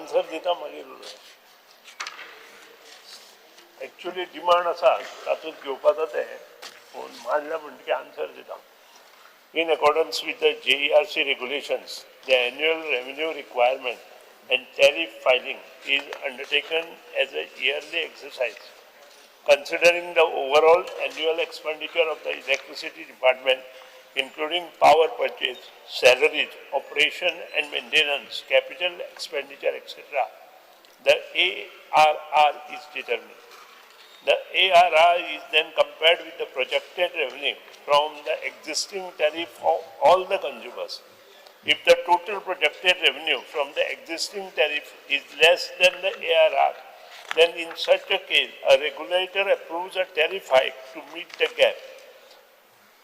Answer दिता मागीर उलय. एक्चुली डिमांड आसा, तातूंत घेवपाचो तें, पूण मांडल्या म्हणटकीर आन्सर दिता. In accordance with the JERC regulations, the annual revenue requirement and tariff filing is undertaken as a yearly exercise. Considering the overall annual expenditure of the electricity department, including power purchase, salaries, operation and maintenance, capital expenditure, etc., the ARR is determined. The ARR is then compared with the projected revenue from the existing tariff for all the consumers. If the total projected revenue from the existing tariff is less than the ARR, then in such a case, a regulator approves a tariff hike to meet the gap.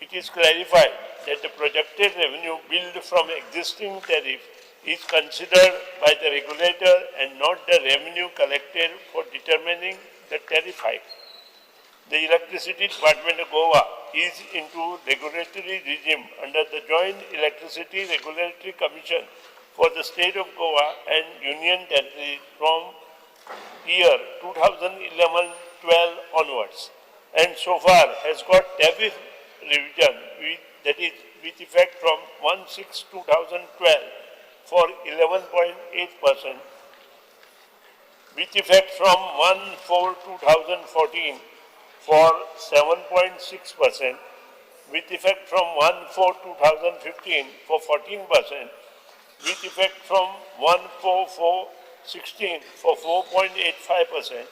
It is clarified that the projected revenue billed from existing tariff is considered by the regulator and not the revenue collected for determining the tariff hike. The Electricity Department of Goa is into regulatory regime under the Joint Electricity Regulatory Commission for the state of Goa and Union Territory from year 2011-12 onwards, and so far has got tariff revision with, that is, with effect from 1/6/2012 for 11.8%, with effect from 1/4/2014 for 7.6%, with effect from 1/4/2015 for 14%, with effect from 1/4/4/16 for 4.85%,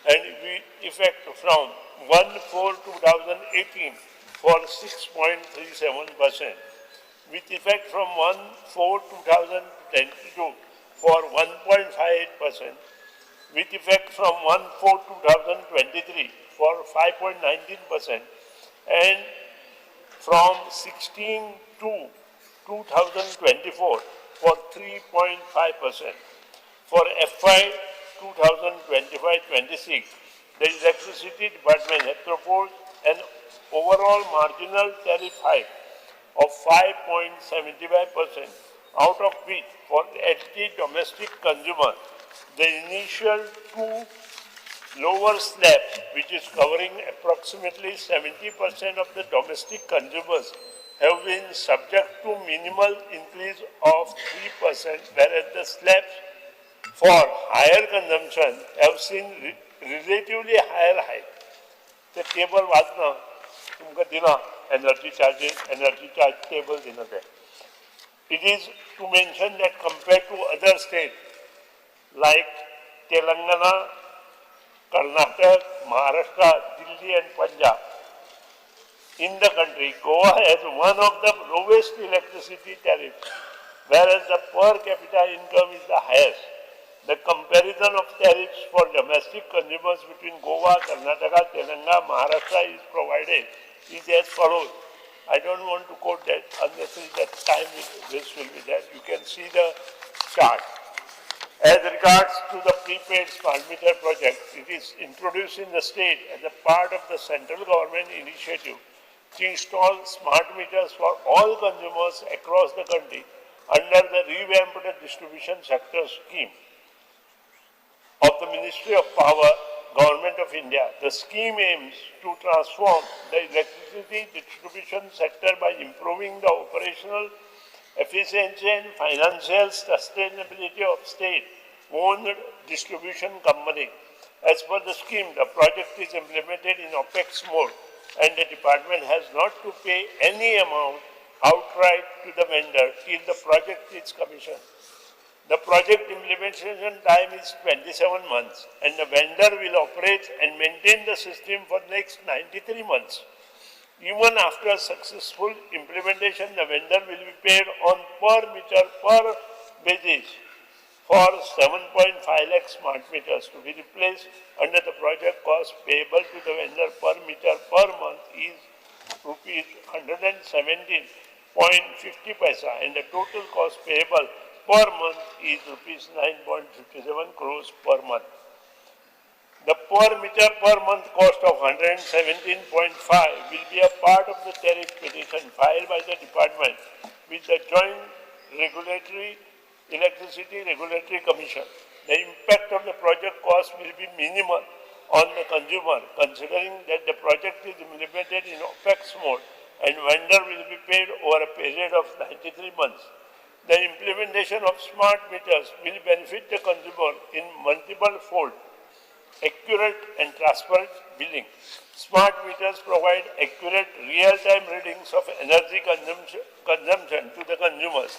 and with effect from 1/4/2018 for 6.37%, with effect from 1/4/2022 for 1.58%, with effect from 1/4/2023 for 5.19%, and from 16/2/2024 for 3.5%. For FY 2025-26, the Electricity Department had proposed an overall marginal tariff hike of 5.75%, out of which for LT domestic consumer, the initial two lower slab, which is covering approximately 70% of the domestic consumers, have been subject to minimal increase of 3%, whereas the slabs for higher consumption have seen relatively higher hike. ते table वाचना तुमकां दिलां, energy charges, energy charge table दिना ते. It is to mention that compared to other states like Telangana, Karnataka, Maharashtra, Delhi and Punjab in the country, Goa has one of the lowest electricity tariffs, whereas the per capita income is the highest. The comparison of tariffs for domestic consumers between Goa, Karnataka, Telangana, Maharashtra is provided is as follows. I don't want to quote that unnecessary, that time this will be there. You can see the chart. As regards to the prepaid smart meter project, it is introduced in the state as a part of the central government initiative to install smart meters for all consumers across the country under the revamped distribution sector scheme of the Ministry of Power, Government of India. The scheme aims to transform the electricity distribution sector by improving the operational efficiency and financial sustainability of state-owned distribution company. As per the scheme, the project is implemented in OPEX mode and the department has not to pay any amount outright to the vendor till the project is commissioned. The project implementation time is 27 months and the vendor will operate and maintain the system for next 93 months. Even after successful implementation, the vendor will be paid on per meter per basis for 7.5 lakh smart meters to be replaced under the project. Cost payable to the vendor per meter per month is ₹117.50 paisa and the total cost payable per month is ₹9.57 crores per month. The per meter per month cost of 117.5 will be a part of the tariff petition filed by the department with the Joint Regulatory Electricity Regulatory Commission. of the project cost will be minimal on the consumer, considering that the project is implemented in OPEX mode and vendor will be paid over a period of 93 months. The implementation of smart meters will benefit the consumer in multiple fold. Accurate and transparent billing. Smart meters provide accurate real-time readings of energy consumption to the consumers.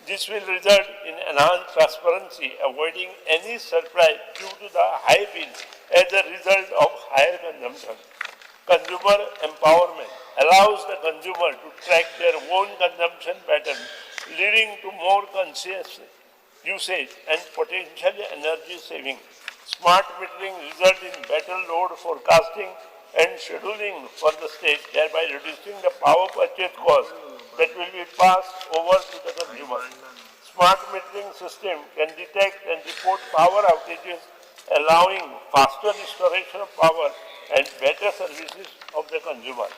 This will result in enhanced transparency, avoiding any surprise due to the high bill as a result of higher consumption. Consumer empowerment allows the consumer to track their own consumption pattern, leading to more conscious usage and potential energy saving. Smart metering result in better load forecasting and scheduling for the state, thereby reducing the power purchase cost that will be passed over to the consumer. Smart metering system can detect and report power outages, allowing faster restoration of power and better services of the consumer.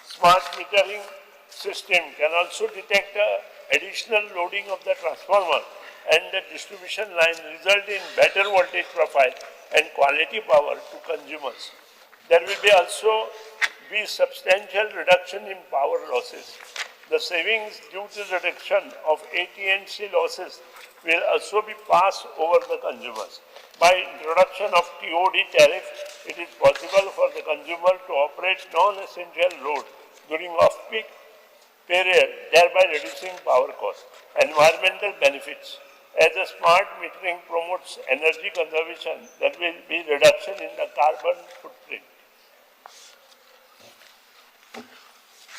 Smart metering system can also detect the additional loading of the transformer and the distribution line, result in better voltage profile and quality power to consumers. There will be also be substantial reduction in power losses. The savings due to the reduction of AT&C losses will also be passed over the consumers. By introduction of TOD tariff, it is possible for the consumer to operate non-essential load during off-peak period, thereby reducing power cost. Environmental benefits. As a smart metering promotes energy conservation, there will be reduction in the carbon footprint.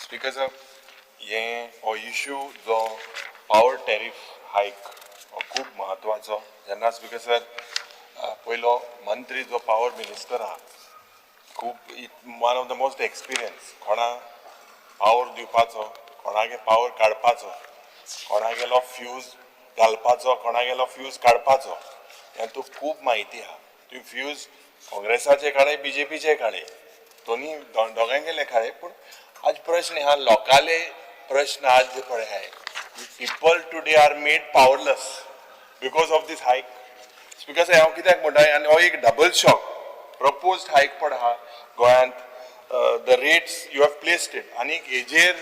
Speaker sir, हे हो issue जो power tariff हायक हो खूब म्हत्वाचो. जेन्ना speaker sir, पयलो मंत्री जो पावर मिनिस्टर आहा, खूब one of the most experience, कोणा पावर दिवपाचो, कोणागे पावर काडपाचो, कोणागेलो फ्यूज घालपाचो, कोणागेलो फ्यूज काडपाचो, हें खूब म्हायती आहा. तुवें फ्यूज काँग्रेसाचे काडे, बीजेपीचे काडे, दोन्ही दोगांयगेले काडे. पूण आज प्रश्न आहा लोकाले, प्रश्न आज जे पळय आहाय, people today are made powerless because of this hike. Speaker sir, हांव कित्याक म्हणटा, आनी हो एक डबल शॉक प्रपोज्ड हायक पण आहा गोंयांत. The rates you have placed it आनी हेजेर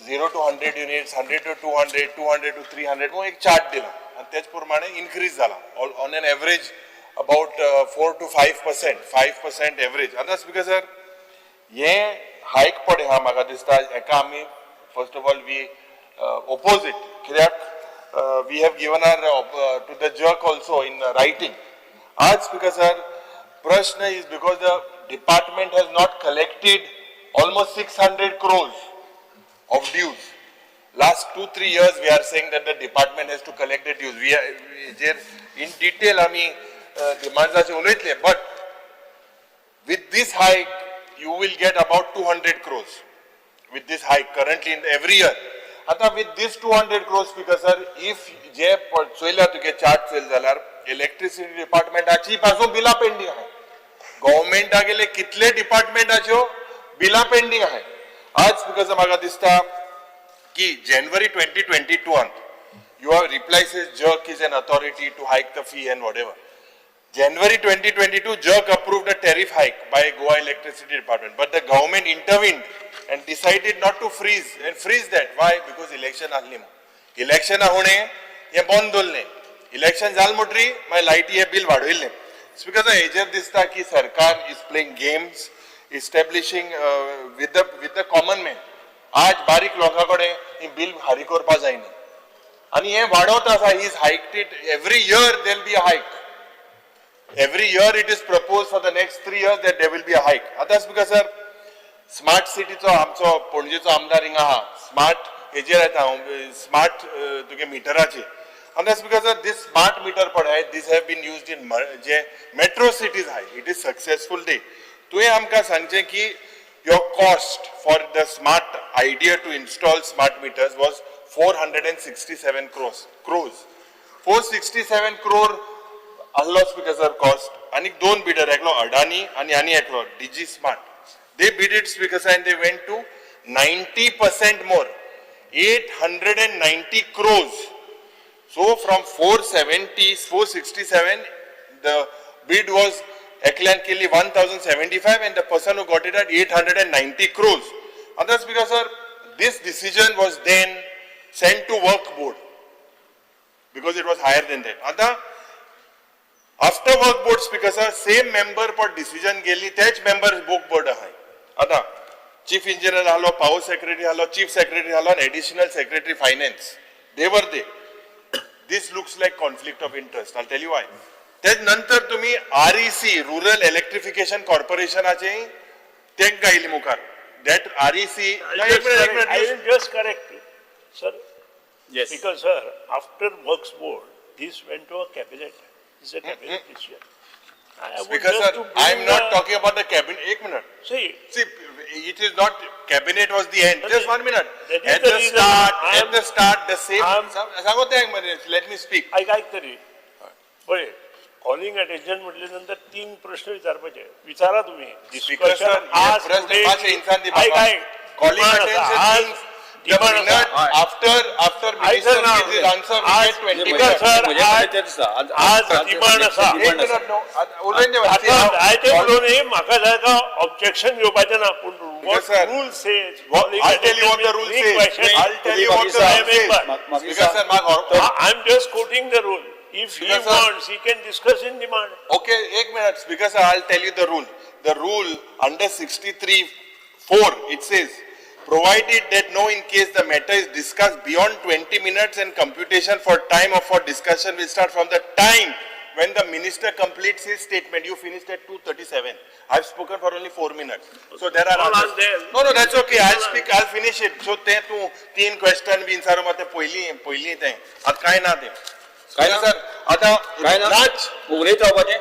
0 to 100 units, 100 to 200, 200 to 300 हो एक चार्ट दिला आनी तेच प्रमाणे इनक्रीज जाला on an average about 4 to 5%, 5% average. आतां स्पीकर सर, हे हायक पळय आहा, म्हाका दिसता हेका आमी first of all we oppose it, कित्याक we have given our to the JERC also in writing. आज स्पीकर सर, प्रश्न is because the department has not collected almost 600 crores of dues. Last 2-3 years we are saying that the department has to collect the dues. We are J in detail आमी डिमांड्साचे उलयतले, but with this hike you will get about 200 crores with this hike currently in every year. आता with this 200 crores, speaker sir, if जे चोयल्या तुगे chart चोयले जाल्यार electricity डिपार्टमेंटाची पासून बिलां pending आहाय. गव्हर्मेंटा गेले कितले डिपार्टमेंटाच्यो बिलां पेंडींग आहाय. आज स्पीकर सर, म्हाका दिसता की जानेवारी 2022 your reply says JERC is an authority to hike the fee and whatever. January 2022, JERC approved a tariff hike by Goa Electricity Department, but the government intervened and decided not to freeze and freeze that. Why? Because election आहली म्हणून. Election आहुणे हे बंद दवरलें. Election जालें म्हणटरी मागीर लायटी हे बिल वाडयलें. Because हेजेर दिसता की सरकार is playing games, establishing with the common man. आज बारीक लोकां कडेन ही बिल फारीक करपा जायना आनी हे वाडत आसा. Is hiked it every year. There'll be a hike every year. It is proposed for the next 3 years that there will be a hike. आतां because sir, smart सिटीचो आमचो पणजेचो आमदार हिंगा आहा. स्मार्ट हेजेर येता हांव, स्मार्ट तुगे मिटराचेर. आनी that's because this smart meter पळय, this have been used in J metro cities आहाय, it is successful. दे तुवें आमकां सांगचें की your cost for the smart idea to install smart meters was 467 crores. 467 crore आहलो स्पीकर सर कॉस्ट. आनी दोन bidder, एकलो अडानी आनी आनी एकलो DG smart, they bid it, speaker sir, and they went to 90% more, 890 crores. So from 470, 467, The bid was एकल्यान केल्ली 1075 and the person who got it at 890 crores. आतां Speaker sir, this decision was then sent to Waqf Board because it was higher than that. आतां after Waqf Board, Speaker sir, same member पर decision गेली, तेच member waqf board आहाय. आतां chief engineer आहलो, power secretary आहलो, chief secretary आहलो आनी additional secretary finance, they were they. This looks like conflict of interest. I tell you why. तेच नंतर तुम्ही आरईसी, रुरल इलेक्ट्रिफिकेशन कॉर्पोरेशनाचे तेंकां येयली मुखार, that REC. I will just correct you, sir. Yes. Because, sir, after Works Board, this went to a cabinet. It's a cabinet decision. I would Because just sir, to I am bring not the- talking about the cabinet. एक minute. See, See, it is not cabinet was the end. But Just 1 minute. That is At the the reason start, I at am- the start, the same. I am- सांगो ते एक minute. Let me speak. आयक आयक तरी पळय, calling attention म्हटले नंतर तीन प्रश्न विचारपाचे विचारा तुम्ही. Speaker sir, Discussion हे आज प्रश्न today- मातशें इन्सान दी आयक म्हाका. आयक. Calling demand आसा. attention आज means the demand आसा. minute after आयक minister sir ना. gives his answer, we आज get 20 Speaker minutes. sir, म्हजे आज- कडेन तें दिसता. आज आज डिमांड आसा. एक डिमांड आसा. minute no. उलयन दे आतां जायते उलोवनूय म्हाका जायका ऑब्जेक्शन घेवपाचें ना, पूण Because, sir, rule says I'll tell you what the rule says. I'll tell you what the rule says. Speaker sir, म्हाका I am just quoting the rule. If he Because, sir- wants, he can discuss in demand. Okay, एक minute. Speaker sir, I'll tell you the rule. The rule under 63(4), it says, provided that no in case the matter is discussed beyond 20 minutes and computation for time or for discussion will start from the time when the minister completes his statement. You finished at 2:37. I've spoken for only 4 minutes. So there are All others. are there. No, no, that's okay. I'll All are- speak, I'll finish it. So ते तूं तीन question बीन सारो मात ते पयलीं पयलीं तें. आतां कांय ना तें. काय ना? सर, आतां काय ना? नाच. उलयत रावपाचें.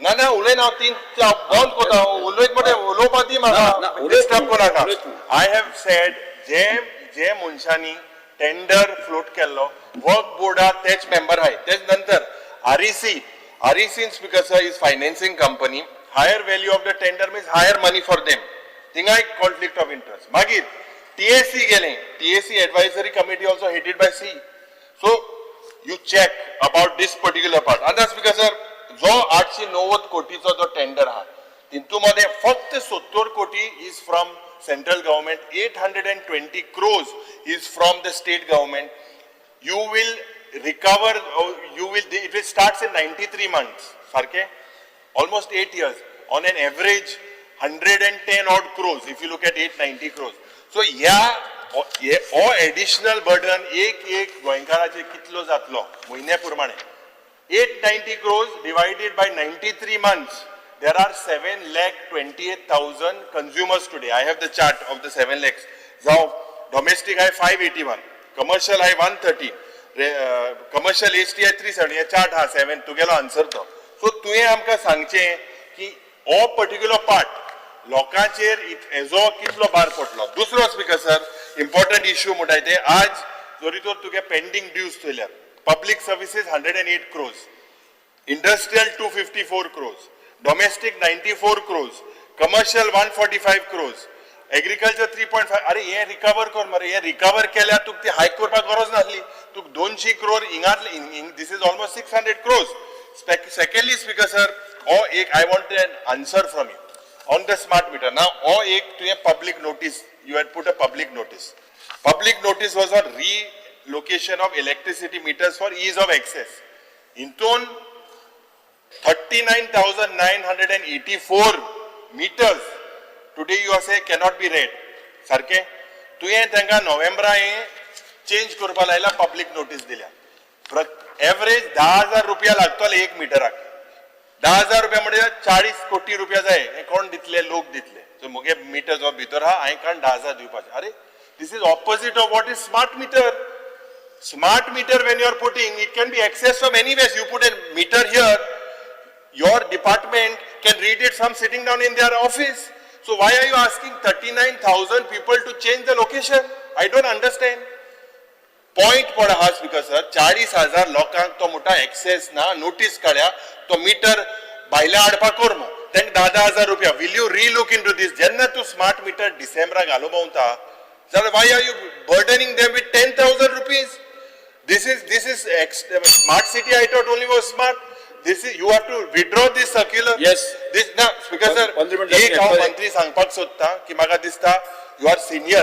ना ना, उलयना हांव, तीन बंद कोता उलयत मरे, उलोवपा दी ना, ना, म्हाका, उलयत डिस्टर्ब तूं, कोनाका. उलयत तूं. I have said जे जे मनशांनी टेंडर फ्लोट केल्लो वक्फ बोर्डार तेच मेंबर आहाय. तेच नंतर REC, REC, Speaker sir, is financing company. Higher value of the tender means higher money for them. थिंगाय conflict of interest. मागीर टीएसी गेलें. TAC advisory committee also headed by C. So you check about this particular part. आतां speaker sir, जो 890 कोटीचो जो tender आहा, तितू मदें फक्त 70 कोटी is from central government, 820 crores is from the state government. You will recover, you will it will starts in 93 months, सारकें almost 8 years, on an average 110 odd crores if you look at 890 crores. So ह्या हो additional burden एक एक गोंयकाराचेर कितलो जातलो म्हयन्या प्रमाणे? 890 crores divided by 93 months, there are 7,28,000 consumers today. I have the chart of the 7 lakhs. जावं डोमेस्टीक आहे 581, कमर्शियल आहे 113, कमर्शियल एचटी आहे 370. हे चार्ट आहा सेवन, तुगेलो आन्सर तो. सो तुवें आमकां सांगचें की हो पर्टिक्युलर पार्ट लोकांचेर हेजो कितलो भार पडलो. दुसरो, स्पीकर सर, इम्पॉर्टंट इश्यू म्हणटाय ते, आज जरी तर तुगे pending dues चोयल्यार, public services 108 crores, industrial 254 crores, domestic 94 crores, commercial 145 crores, agriculture 3.5. अरे, हे रिकवर कर मरे. हे रिकवर केल्यार तुका ती हायक करपाक गरज नासली. तुका 200 crore हिंगातले, this is almost 600 crores. Secondly, Speaker sir, हो एक I want an answer from you on the smart meter. ना हो एक तुवें public notice, you had put a public notice. Public notice was on relocation of electricity meters for ease of access. हितून 39,984 meters today you are say cannot be read. सारकें तुवें तांकां नोव्हेंबरा हें change करपा लायला, पब्लीक नोटीस दिल्या. Average 10,000 रुपया लागतले एक मिटराक. 10,000 रुपया म्हणजे 40 कोटी रुपया जाय. हे कोण दितले? लोक दितले. सो मुगे मिटर जो भितर आहा, हांवें काण 10,000 दिवपाचे? अरे, this is opposite of what is smart meter. Smart meter, when you are putting, it can be accessed from anywhere. You put a meter here, your department can read it from sitting down in their office. So why are you asking 39,000 people to change the location? I don't understand. Point पण आहा, speaker sir, 40,000 लोकांक तो मोठा access ना. Notice काड्या, तो metre भायल्या हाडपाक कर मग तांकां 10,000 रुपया. Will you relook into this? जेन्ना तूं स्मार्ट मिटर डिसेंबराक घालूंक पावता जाल्यार why are you burdening them with ₹10,000? This is smart city, I thought only was smart. This is, you have to withdraw this circular. Yes. This ना, speaker sir, 15 minute एक हांव जातली. मंत्री सांगपाक सोदता की म्हाका दिसता you are senior,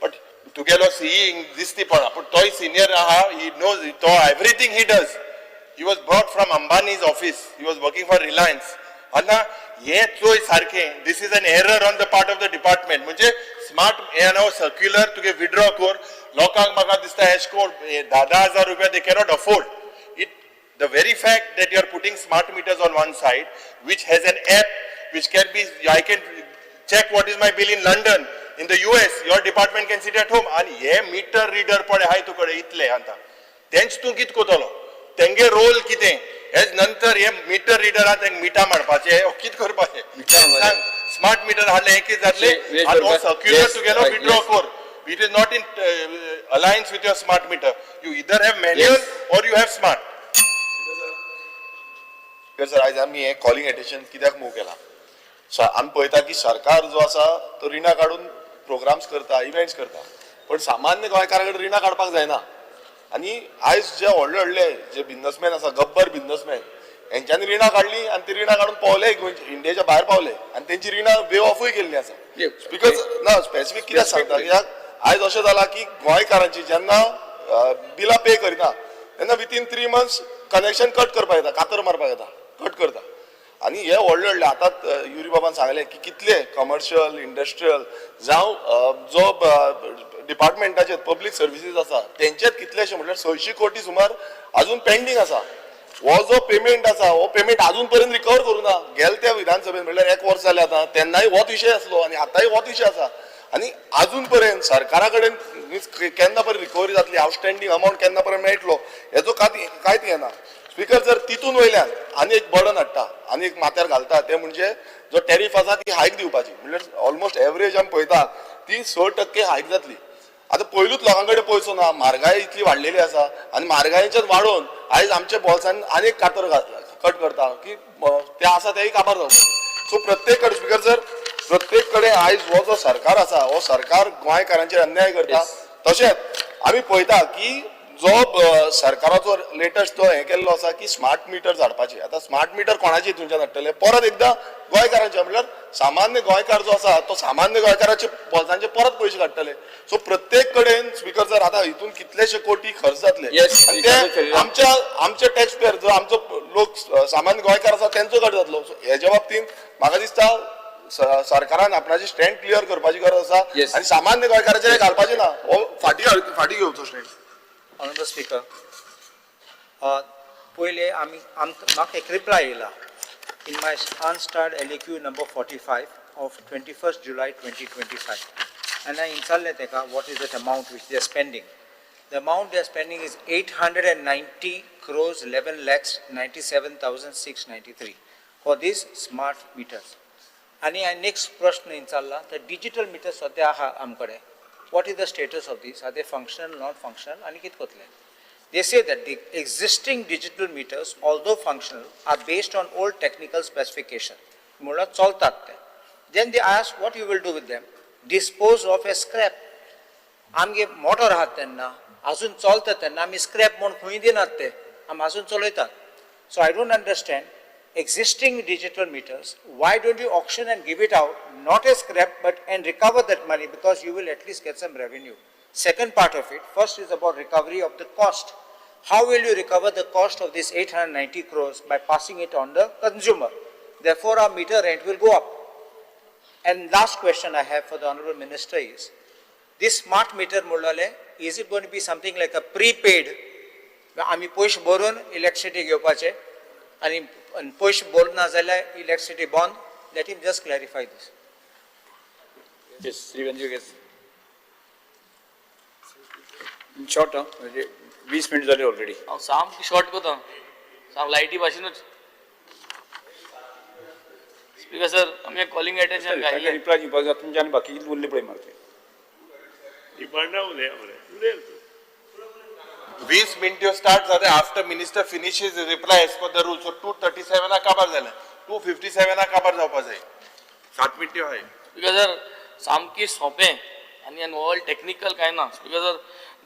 but तुगेलो सीई दिसती पडा, पूण तोय सिनियर आहा. He knows तो everything he does. He was brought from Ambani's office. He was working for Reliance. आतां हें चोय सारकें, this is an error on the part of the department. म्हणजे स्मार्ट हें नांव सर्क्युलर तुगे विड्रॉ कर. लोकांक म्हाका दिसता एश कोन 10,000 रुपया they cannot afford it. The very fact that you are putting smart meters on one side, which has an app, which can be, I can check what is my bill in London, in the US, your department can sit at home. आणि हे metre reader पळय हाय तुकडे इतले आतां, तेंच तूं कित करतलो? तेंगे रोल कितें? हेच नंतर हे मीटर रिडर तेंक मिटां मारपाचे, कित करपाचें मिटां मारपाचें. सांग. स्मार्ट मिटर हाडलें, हें कितें जातलें? आनी हो सर्क्युलर तुगेलो विड्रॉ कर. It is not in alliance with your smart meter. You either have manual or you have smart. Sir, आयज आमी हें कॉलिंग एटेन्शन कित्याक मूव केला? आमी पळयता की सरकार जो आसा तो रिणां काडून प्रोग्राम्स करता, इव्हेंट्स करता, पण सामान्य गोंयकारा कडेन रिणां काडपाक जायना. आनी आयज जे व्हडले व्हडले जे बिझनसमॅन आसा, गब्बर बिझनसमॅन, हेंच्यांनी रिणां काडली आनी ती रिणां काडून पावले इंडियेच्या भायर पावले आनी तेंची रिणां वेव ऑफूय केल्ली आसा. Because ना स्पेसिफीक कित्याक सांगता, कित्याक आयज अशें जालां की गोंयकारांची जेन्ना बिलां पे करिना तेन्ना within 3 months connection cut करपाक येता, कातर मारपाक येता, कट करता. आनी हे व्हडले व्हडले आतां युरी बाबान सांगलें की कितले कमर्शियल, इंडस्ट्रियल जावं जो डिपार्टमेंटाचे पब्लीक सर्विसीस आसा तेंचेच कितलेशे, म्हटल्यार 600 कोटी सुमार अजून पेंडींग आसा. हो जो पेमेंट आसा हो पेमेंट अजून पर्यंत रिकवर करूं ना. गेले त्या विधानसभेन, म्हटल्यार एक वर्स जालें आतां, तेन्नाय होच विशय आसलो आनी आतांय होच विशय आसा. आनी अजून पर्यंत सरकारा कडेन मीन्स केन्ना पर्यंत रिकवरी जातली, आवटस्टँडींग अमावंट केन्ना पर्यंत मेळटलो हेजो कांयच येना. स्पीकर जर, तितून वयल्यान आनी एक बर्डन हाडटा आनी एक माथ्यार घालता, ते म्हणजे जो टॅरीफ आसा ती हायक दिवपाची. म्हणल्यार ऑलमोस्ट एवरेज आमी पळयता ती 6% हायक जातली. आतां पयलूच लोकां कडेन पयसो ना, म्हारगाय इतली वाडलेली आसा आनी म्हारगायेच्यान वाडोवन आयज आमच्या बोल्सान आनी एक कातर कट करता की ते आसा तेय काबार जावपाचे. सो प्रत्येक कडेन, स्पीकर सर, प्रत्येक कडेन आयज हो जो सरकार आसा हो सरकार गोंयकारांचेर अन्याय करता. तशेंच आमी पळयता की जो सरकाराचो लेटस्ट तो हें केल्लो आसा की स्मार्ट मिटर हाडपाचे. आतां स्मार्ट मिटर कोणाचे हितूनच्यान हाडटले? परत एकदां गोंयकारांचे. म्हणल्यार सामान्य गोंयकार जो आसा तो सामान्य गोंयकाराचे बोल्सांचे परत पयशे काडटले. सो प्रत्येक कडेन, स्पीकर सर, आतां हितून कितलेशे कोटी खर्च जातले आनी ते आमच्या आमचे टॅक्स पेयर, जो आमचो लोक सामान्य गोंयकार आसा तेंचो कट जातलो. सो हेज्या बाबतींत म्हाका दिसता सरकारान आपणाची स्टँड क्लियर करपाची गरज आसा आनी सामान्य गोंयकाराचेर घालपाचें ना. हो फाटी फाटी घेवचो स्टँड. Honorable Speaker, पयले आमी म्हाका एक रिप्लाय येयला in my unstarred LAQ number 45 of 21st July 2025, आनी हांवें विचारलें तेका what is that amount which they are spending. The amount they are spending is 890 crores 11 lakhs 97,693 for these smart meters. आनी हांवें नेक्स्ट प्रश्न विचारला, तर डिजिटल मिटर सद्या आहा आमकडे, what is the status of this? Are they functional, not functional, आनी कितें करतले? They say that the existing digital meters, although functional, are based on old technical specification. म्हणल्यार चलतात ते. Then they ask what you will do with them. Dispose of as scrap. आमगे motor आहात तेन्ना अजून चलता तेन्ना आमी स्क्रॅप म्हूण खंय दिनात, ते आमी अजून चलयतात. So I don't understand existing digital meters, why don't you auction and give it out, not as scrap, but and recover that money, because you will at least get some revenue. Second part of it, first is about recovery of the cost. How will you recover the cost of this 890 crores? By passing it on the consumer. Therefore, our meter rent will go up. And last question I have for the Honorable Minister is, this smart meter म्हणलेले, is it going to be something like a prepaid? आमी पयशे भरून electricity घेवपाचे आनी पयशे भरना जाल्यार electricity बंद? Let him just clarify this. Yes, Shri Ranjit. In short, म्हणजे 20 मिनिट झाले ऑलरेडी. हांव सामकें शॉर्ट करता, साम लायटी भाशेनूच. स्पीकर सर, आमी कॉलिंग अटेन्शन घायिल्लें. रिप्लाय दिवपाक जाय तुमच्या आनी बाकी कितें उरले पळय मारते. डिमांडा उलया मरे, उलय तूं. 20 मिनट्यो स्टार्ट जाते after minister finishes reply as per the rule. So 2:37 काबार जालें, 2:57 काबार जावपा जाय. 7 मिनट्यो आहाय. स्पीकर सर, सामकी सोंपें आनी ऑल टॅक्निकल कांय ना. स्पीकर सर,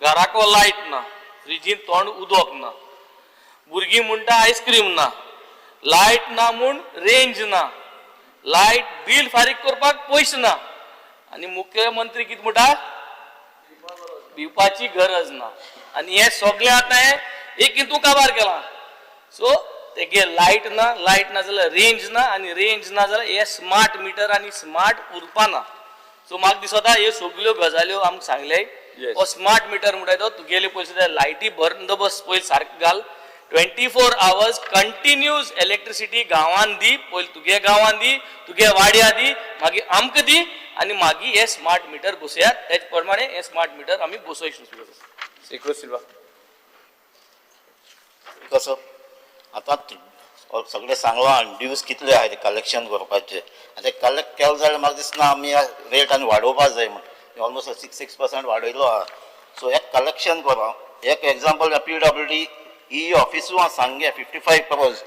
घराको लायट ना, फ्रिजीन तोंड उदक ना, भुरगीं म्हणटा आयस्क्रीम ना. लायट ना म्हूण रेंज ना, लायट बील फारीक करपाक पयशे ना, आनी मुख्यमंत्री कितें म्हणटा, भिवपाची गरज ना. आनी हे सगळें आतां हें एक हितू काबार केलां. सो तेगे लायट ना, लायट ना जाल्यार रेंज ना, आनी रेंज ना जाल्यार हे स्मार्ट मिटर आनी स्मार्ट उरपा ना. सो म्हाका दिसता ह्यो सगल्यो गजाल्यो आमकां सांगले. Yes. हो स्मार्ट मिटर म्हणटा तो तुगेले पयशे ते लायटी बंदोबस्त पयलीं सारको घाल, 24 आवर्स कंटिन्यूज इलेक्ट्रिसिटी गांवान दी, पयलीं तुगे गांवान दी, तुगे वाड्या दी, मागीर आमकां दी, आनी मागीर हे स्मार्ट मिटर बसयात. तेच प्रमाणे हे स्मार्ट मिटर आमी बसोवंक शकता. श्री क्रूज सिल्वा. कसं आतां सगळें सांगलां ड्यूज कितले आहाय ते कलेक्शन करपाचे, आनी ते कलेक्ट केलें जाल्यार म्हाका दिसना आमी रेट आनी वाडोवपा जाय म्हण. ऑलमोस्ट 6% वाडयलो आहा. सो हे कलेक्शन करप, एक एग्जाम्पल PWD ई ऑफिसूय आहा सांगे 55 क्रोर्स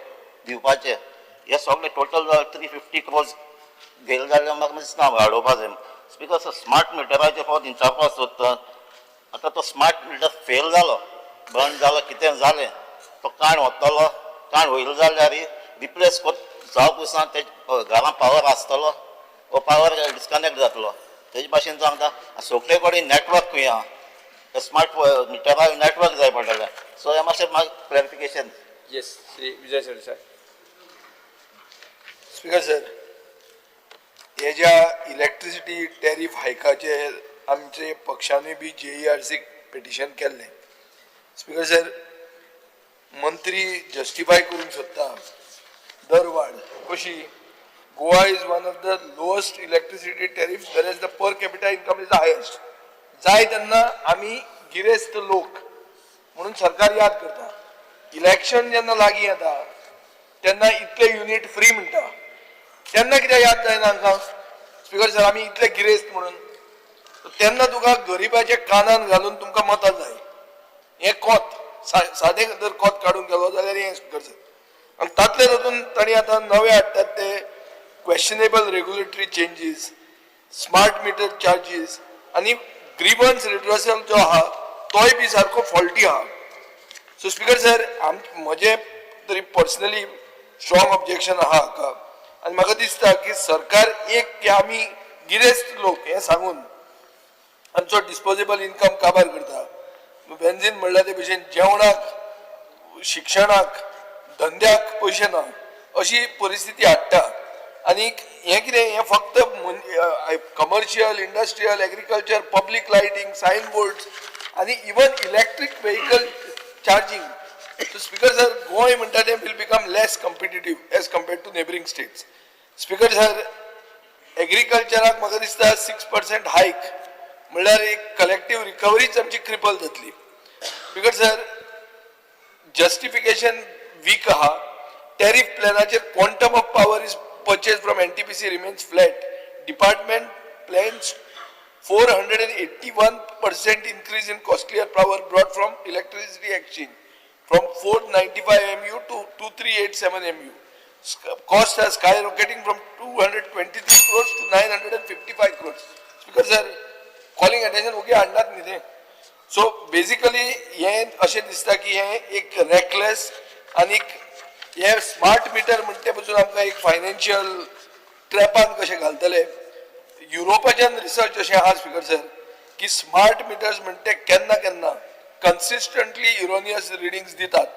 दिवपाचे, हे सगळे टोटल 350 क्रोर्स घेयले जाल्यार म्हाका दिसना वाडोवपा जाय. Because smart मिटराचेर फकत विचारपाक सोदता, आतां तो स्मार्ट मिटर फेल जालो, बंद जालो, कितें जालें, तो काण वतलो, काण वयलो जाल्यार रिप्लेस जावप दिसना. ते घरां पावर आसतलो वो पावर डिस्कनेक्ट जातलो. तेजे भाशेन सांगता सगळे कडेन नेटवर्क खंय आहा, स्मार्ट मिटराक नेटवर्क जाय पडटलें. सो हें मातशें म्हाका clarification. Yes, Shri Vijay Sardesai. Speaker sir, हे ज्या इलेक्ट्रिसिटी टॅरीफ हायकाचे आमचे पक्षानूय बी जेईआरसीक पिटिशन केल्लें. स्पीकर सर, मंत्री जस्टिफाय करूंक सोदता दरवाड कशी. Goa is one of the lowest electricity tariff, whereas the per capita income is the highest. जाय तेन्ना आमी गिरेस्त लोक म्हणून सरकार याद करता. इलेक्शन जेन्ना लागीं येता तेन्ना इतले युनीट फ्री म्हणटा, तेन्ना कित्याक याद जायना हांकां? स्पीकर सर, आमी इतले गिरेस्त म्हणून तेन्ना तुका गरिबाच्या कानान घालून तुमकां मतां जाय. हें कोत सादें जर कोत काडूंक गेलो जाल्यार हें स्पीकर सर. आनी तातले तातूंत तांणी आतां नवे हाडटात ते questionable regulatory changes, smart meter charges आनी ग्रिवन्स रिड्रसल जो आहा तोय बी सारको फॉल्टी आहा. सो स्पीकर सर, आम म्हजें तरी पर्सनली स्ट्रॉंग ऑब्जेक्शन आहा हाका. आनी म्हाका दिसता की सरकार एक की आमी गिरेस्त लोक हें सांगून आमचो डिस्पोजेबल इन्कम काबार करता. बेंजीन म्हणल्यार ते भशेन जेवणाक, शिक्षणाक, धंद्याक पयशे ना अशी परिस्थिती हाडटा. आनीक हें कितें, हें फक्त commercial, industrial, agriculture, public lighting, sign boards आनी even electric vehicle charging. So speaker sir, Goa म्हणटा तें will become less competitive as compared to neighbouring states. Speaker sir, एग्रीकल्चराक म्हाका दिसता 6% हायक म्हणल्यार एक कलेक्टीव रिकवरीच आमची क्रिपल जातली. स्पीकर सर, जस्टिफिकेशन वीक आहा. टॅरीफ प्लॅनाचेर quantum of power is purchase from NTPC remains flat. Department plans 481% increase in costlier power brought from electricity exchange from 495 MU to 2387 MU. Cost has skyrocketing from 223 crores to 955 crores. Because sir, calling attention ओगी हाडनात न्ही ते. So basically हें अशें दिसता की हें एक reckless आनीक हे स्मार्ट मिटर म्हणटे ते पसून आमकां एक फायनान्शियल ट्रॅपान कशें घालतले. युरोपाच्यान रिसर्च अशें आहा स्पीकर सर की स्मार्ट मिटर्स म्हणटे केन्ना केन्ना कन्सिस्टंटली इरोनियस रिडींग्स दितात,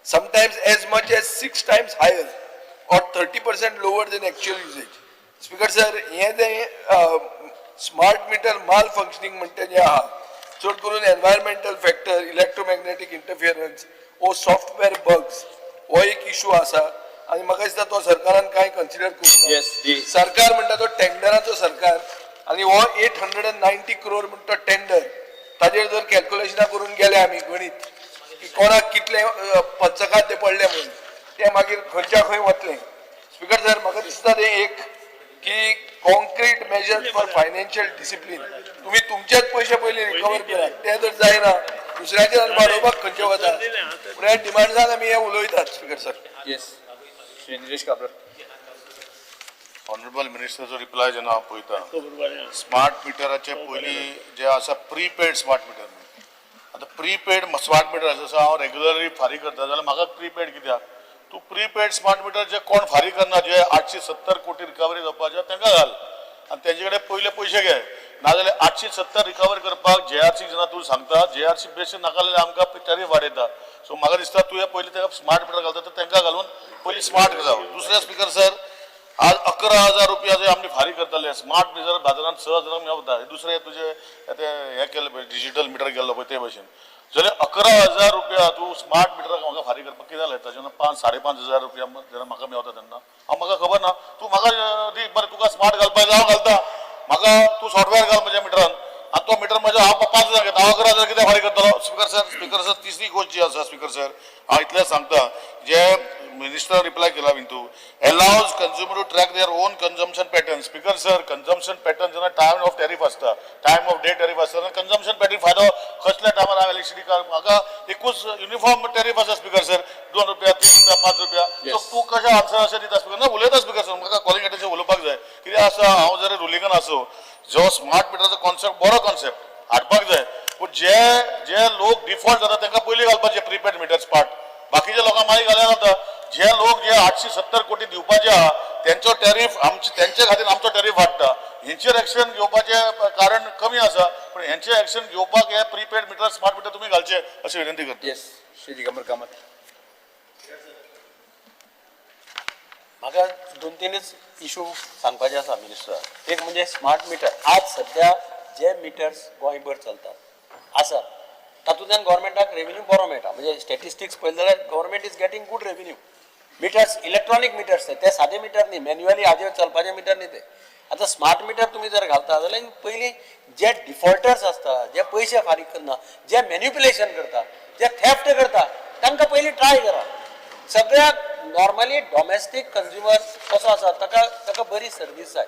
sometimes as much as 6 times higher or 30% lower than actual usage. Speaker sir, हें जें स्मार्ट मिटर माल फंक्शनींग म्हणटा जें आहा, चड करून एनवायरमेंटल फॅक्टर, इलेक्ट्रोमॅग्नेटीक इंटरफियरन्स वो सॉफ्टवेअर बग्स हो एक इशू आसा. आनी म्हाका दिसता तो सरकारान कांय कन्सिडर करूंक ना. Yes, जी. सरकार म्हणटा तो टेंडराचो सरकार आनी हो 890 क्रोर म्हणटा टेंडर, ताजेर जर कॅल्क्युलेशनां करून गेले आमी गणीत की कोणाक कितले पंचखाद्य पडले म्हणून, ते मागीर खंयच्या खंय वतले. स्पीकर सर, म्हाका दिसता ते एक की concrete measure for financial discipline, तुमी तुमचेच पयशे पयलीं रिकवर करात. ते जर जायना दुसऱ्याचेर आनी वाडोवपाक खंयचे वता. पूण ह्या डिमांड्सान आमी हे उलयतात speaker sir. Yes, Shri Nilesh Cabral. Honourable मिनिस्टराचो रिप्लाय जेन्ना हांव पळयता, स्मार्ट मिटराचे पयलीं जे आसा प्रीपेड स्मार्ट मिटर, आतां प्रीपेड स्मार्ट मिटर आसा, सो हांव रेगुलरली फारीक करता जाल्यार म्हाका प्रीपेड कित्याक? तूं प्रीपेड स्मार्ट मिटर जे कोण फारीक करना, जे 870 कोटी रिकवरी जावपाचे तांकां घाल आनी तेंचे कडेन पयले पयशे घे. नाजाल्यार 870 रिकवर करपाक जेआरसी जेन्ना तूं सांगता, जेआरसी बेसीस नाका जाल्यार आमकां टॅरीफ वाडयता. सो म्हाका दिसता तुवें पयलीं ताका स्मार्ट मिटर घालता तर तांकां घालून पयलीं स्मार्ट जावं. दुसरें स्पिकर सर, आज 11,000 रुपया जे आमी फारीक करताले स्मार्ट मिटर बाजारांत 6,000 मेवता. दुसरें तुजें ते हें केलें पळय, डिजीटल मिटर केल्लो पळय ते भशेन जाल्यार 11,000 रुपया तूं स्मार्ट मिटराक म्हाका फारीक करपाक कितें जालें? ताजें 5,000-5,500 रुपया जेन्ना म्हाका मेवता तेन्ना हांव म्हाका खबर ना. तूं म्हाका दी बरें, तुका स्मार्ट घालपाक जाय हांव घालता, म्हाका तूं सॉफ्टवेअर घाल म्हज्या मिटरान आनी तो मिटर म्हज्या हांव 5,000 घेता, हांव 11,000 कितें फारीक करतलो? स्पिकर सर, स्पिकर सर, तिसरी गोश्ट जी आसा स्पिकर सर, हांव इतलें सांगता, जे मिनिस्टर रिप्लाय केला हितू allows consumer to track their own consumption pattern. Speaker sir, consumption pattern जेन्ना टायम ऑफ टॅरीफ आसता, टायम ऑफ डे टॅरीफ आसता, कन्जम्पशन पॅटर्न फायदो कसल्या टायमार हांव इलेक्ट्रिसिटी म्हाका एकूच युनिफॉर्म टॅरीफ आसा स्पिकर सर, 2 रुपया, 3 रुपया, 5 रुपया. सो तूं कशें आन्सर अशें दिता स्पिकर? ना उलयता स्पिकर सर, म्हाका कॉलिंग एटेन्शन उलोवपाक जाय. कितें आसा, हांव जरी रुलिंगान आसूं, जो स्मार्ट मिटराचो कॉन्सेप्ट बरो कॉन्सेप्ट हाडपाक जाय, पूण जे जे लोक डिफॉल्ट जाता तांकां पयलीं घालपाचे प्रीपेड मिटर्स पार्ट, बाकीच्या लोकांक मागीर घाल्यार जाता. जे लोक जे 870 कोटी दिवपाचे आहा तेंचो टॅरीफ आमचे तेंचे खातीर आमचो टॅरीफ वाडटा. हेंचेर एक्शन घेवपाचें कारण कमी आसा, पूण हेंचे एक्शन घेवपाक हे प्रीपेड मिटर स्मार्ट मिटर तुमी घालचे अशी विनंती करता. येस, श्री दिगंबर कामत. म्हाका दोन तीनच इशू सांगपाचे आसा मिनिस्टराक. एक म्हणजे स्मार्ट मिटर. आज सद्या जे मिटर्स गोंयभर चलतात आसा तातूंतल्यान गव्हर्मेंटाक रेवेन्यू बरो मेळटा. म्हणजे स्टेटिस्टिक्स पळयलें जाल्यार government is getting good revenue. Meters, electronic meters ते सादे मिटर न्ही, मॅन्युअली हाजेर चलपाचे मिटर न्ही ते. आतां स्मार्ट मिटर तुमी जर घालता जाल्यार पयलीं जे डिफॉल्टर्स आसता, जे पयशे फारीक करना, जे मॅन्युप्युलेशन करता, जे थेफ्ट करता, तांकां पयलीं ट्राय करा. सगळ्याक नॉर्मली डॉमेस्टीक कंज्युमर कसो आसा, ताका ताका बरी सर्वीस जाय.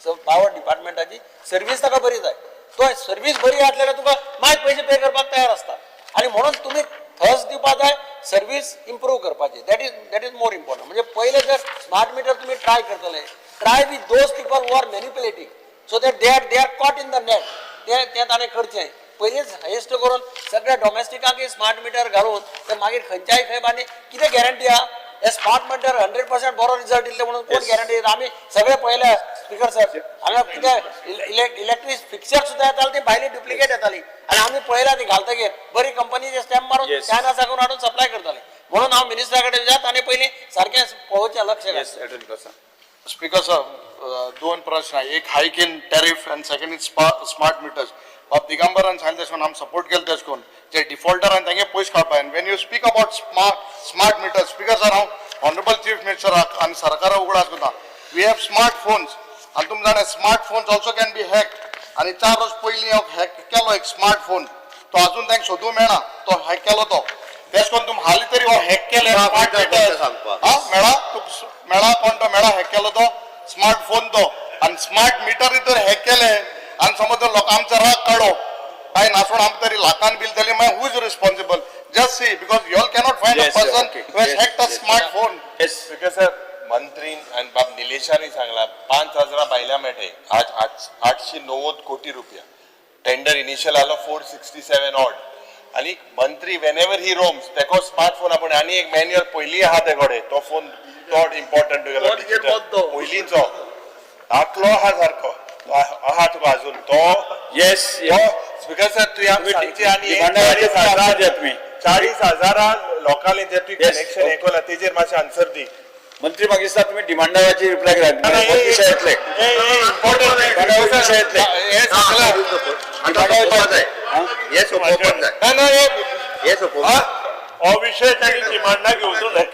सो पावर डिपार्टमेंटाची सर्वीस ताका बरी जाय. तो सर्वीस बरी आसली जाल्यार तुका मागीर पयशे पे करपाक तयार आसता. आनी म्हणून तुमी थस दिवपा जाय, सर्वीस इम्प्रूव करपाची, that is more important. म्हणजे पयले जर स्मार्ट मिटर तुमी ट्राय करतले, try with those people who are manipulating so that they are caught in the net. ते तें ताणें करचें पयलींच हायेस्ट करून सगळ्या डॉमेस्टिकांकय स्मार्ट मिटर घालून ते मागीर खंयच्याय खंय आनी कितें गॅरंटी आहा हे स्मार्ट मिटर 100% बरो रिजल्ट दितले म्हणून कोण गॅरंटी दिता? आमी सगळे पळयले स्पिकर सर, हांगा कितें इलेक्ट्रीक फिक्सर सुद्दां येताली, ती भायली डुप्लिकेट येताली आनी आमी पळयला ती घालतकीर बरी कंपनीचे स्टॅम्प मारून चायना साकून हाडून सप्लाय करताले. म्हणून हांव मिनिस्टरा कडेन विचार ताणें पयलीं सारकें पळोवचें, लक्ष घालचें. स्पीकर सर, दोन प्रश्न. एक hike in tariff and second is smart meters. बाब दिगंबरान सांगलें तशें करून आमी सपोर्ट केलें तशें करून जे डिफॉल्टर आनी तेंगे पयशे काडपा. And when you speak about smart meter, speaker sir, हांव ऑनरेबल चीफ मिनिस्टराक आनी सरकारा उगडास करता, we have smart phones आनी तुमी जाणा smart phones also can be hack. आनी 4 वर्स पयलीं हॅक केलो एक स्मार्ट फोन, तो अजून तांकां सोदूंक मेळना तो हॅक केलो तो. तेश करून तुमी हालीं तरी हो हॅक केले स्मार्ट मिटर्स मेळा तुका मेळा कोण तो मेळा हॅक केलो तो स्मार्ट फोन तो. आनी स्मार्ट मिटरूय तर हॅक केले आनी समज जर लोकां आमचो राग काडो काय नासोण आमकां तरी लाखान बील जालें मागीर who is responsible? Just see, because you all cannot find a person who has hacked a smart phone. Speaker sir, मंत्रीन आनी बाब निलेशानी सांगला 5,000 भायल्या मेळटे आज 890 कोटी रुपया टेंडर इनिशियल आलो 467 ऑड. आनी मंत्री वेनेवर ही रोम्स तेको स्मार्ट फोन आपण आनी एक मॅन्युअल पयलीं आहा ते कडेन तो फोन चड इम्पॉर्टंट तुगेलो पयलींचो आतलो आहा सारको आहा तुका अजून तो. येस, स्पीकर सर, तुवें आमकां सांगचें आनी 40,000 लोकांनी जे तुवें कनेक्शन हें केलां तेजेर मातशें आन्सर दी. मंत्री मागीर तुम्ही डिमांडाची रिप्लाय करा. विशय येतले, विशय येतले. हो विशय तांणी डिमांडा घेवचो न्हय.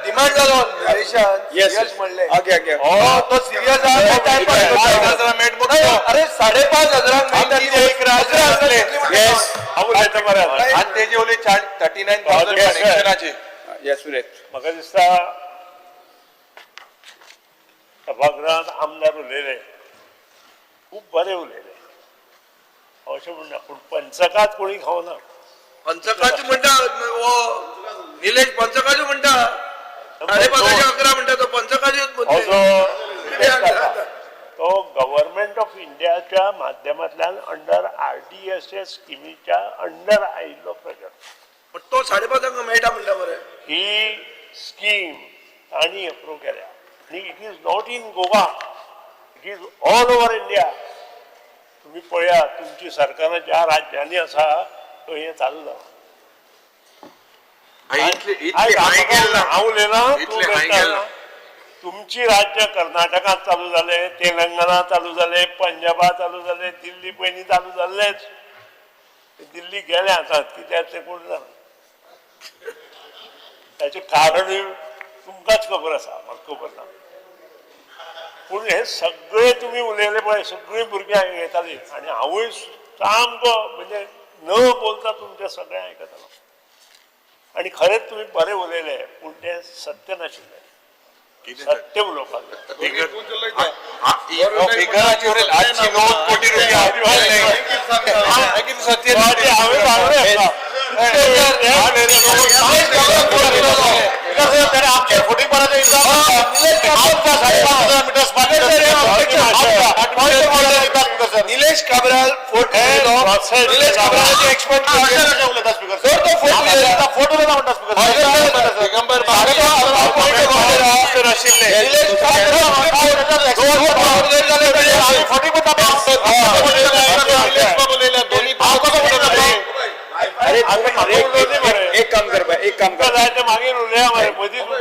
डिमांड जालो निलेशान, सिरियस म्हणलें. ओके ओके तो सिरियस आहा. अरे 5,500 येस. हांव उलयता बरें. आनी तेजे वयले 39,000 कनेक्शनाचे. येस, उलयत. म्हाका दिसता सभागृहात आमदार उलयले, खूब बरे उलयले, अशें म्हणना, पूण पंचकात कोणी खावना. पंचकाजू म्हणटा हो निलेश, पंचकाजू म्हणटा 5.5 11 म्हणटा तो पंचकाजूच. हो जो तो गव्हर्मेंट ऑफ इंडियाच्या माध्यमांतल्यान अंडर RDSS स्किमीच्या अंडर आयिल्लो प्रोजेक्ट, तो 5.5 मेळटा म्हणटा मरे. ही स्कीम तांणी अप्रूव केल्या आनी it is not in Goa, it is all over India. तुम्ही पळया, तुमची सरकारां ज्या राज्यांनी आसा थंय हें चालू जालां. हांव उलयना, तूं उलयता. तुमची राज्य कर्नाटकांत चालू जाले, तेलंगणा चालू जाले, पंजाबात चालू जाले, दिल्ली पयलीं चालू जाल्लेच. दिल्ली गेले आतां कित्याक तें कोण जाणा. ताचें कारणूय तुमकांच खबर आसा, म्हाका खबर ना. पूण हे सगळे तुमी उलयले पळय, सगळीं भुरगीं आयकतालीं आनी हांवूय सामको म्हणजे न बोलता तुमचें सगळें आयकतालो. आनी खरेंच तुमी बरें उलयले, पूण तें सत्य नाशिल्लें. सत्य उलोवपाक 809 कोटी रुपया. हांवें निलेश काब्राल फोट, निलेश काब्रालाचे एक्सपर्ट. दिगंबर. अरे एक काम कर, एक काम कर. जाय ते मागीर उलया मरे, मदीं तुमी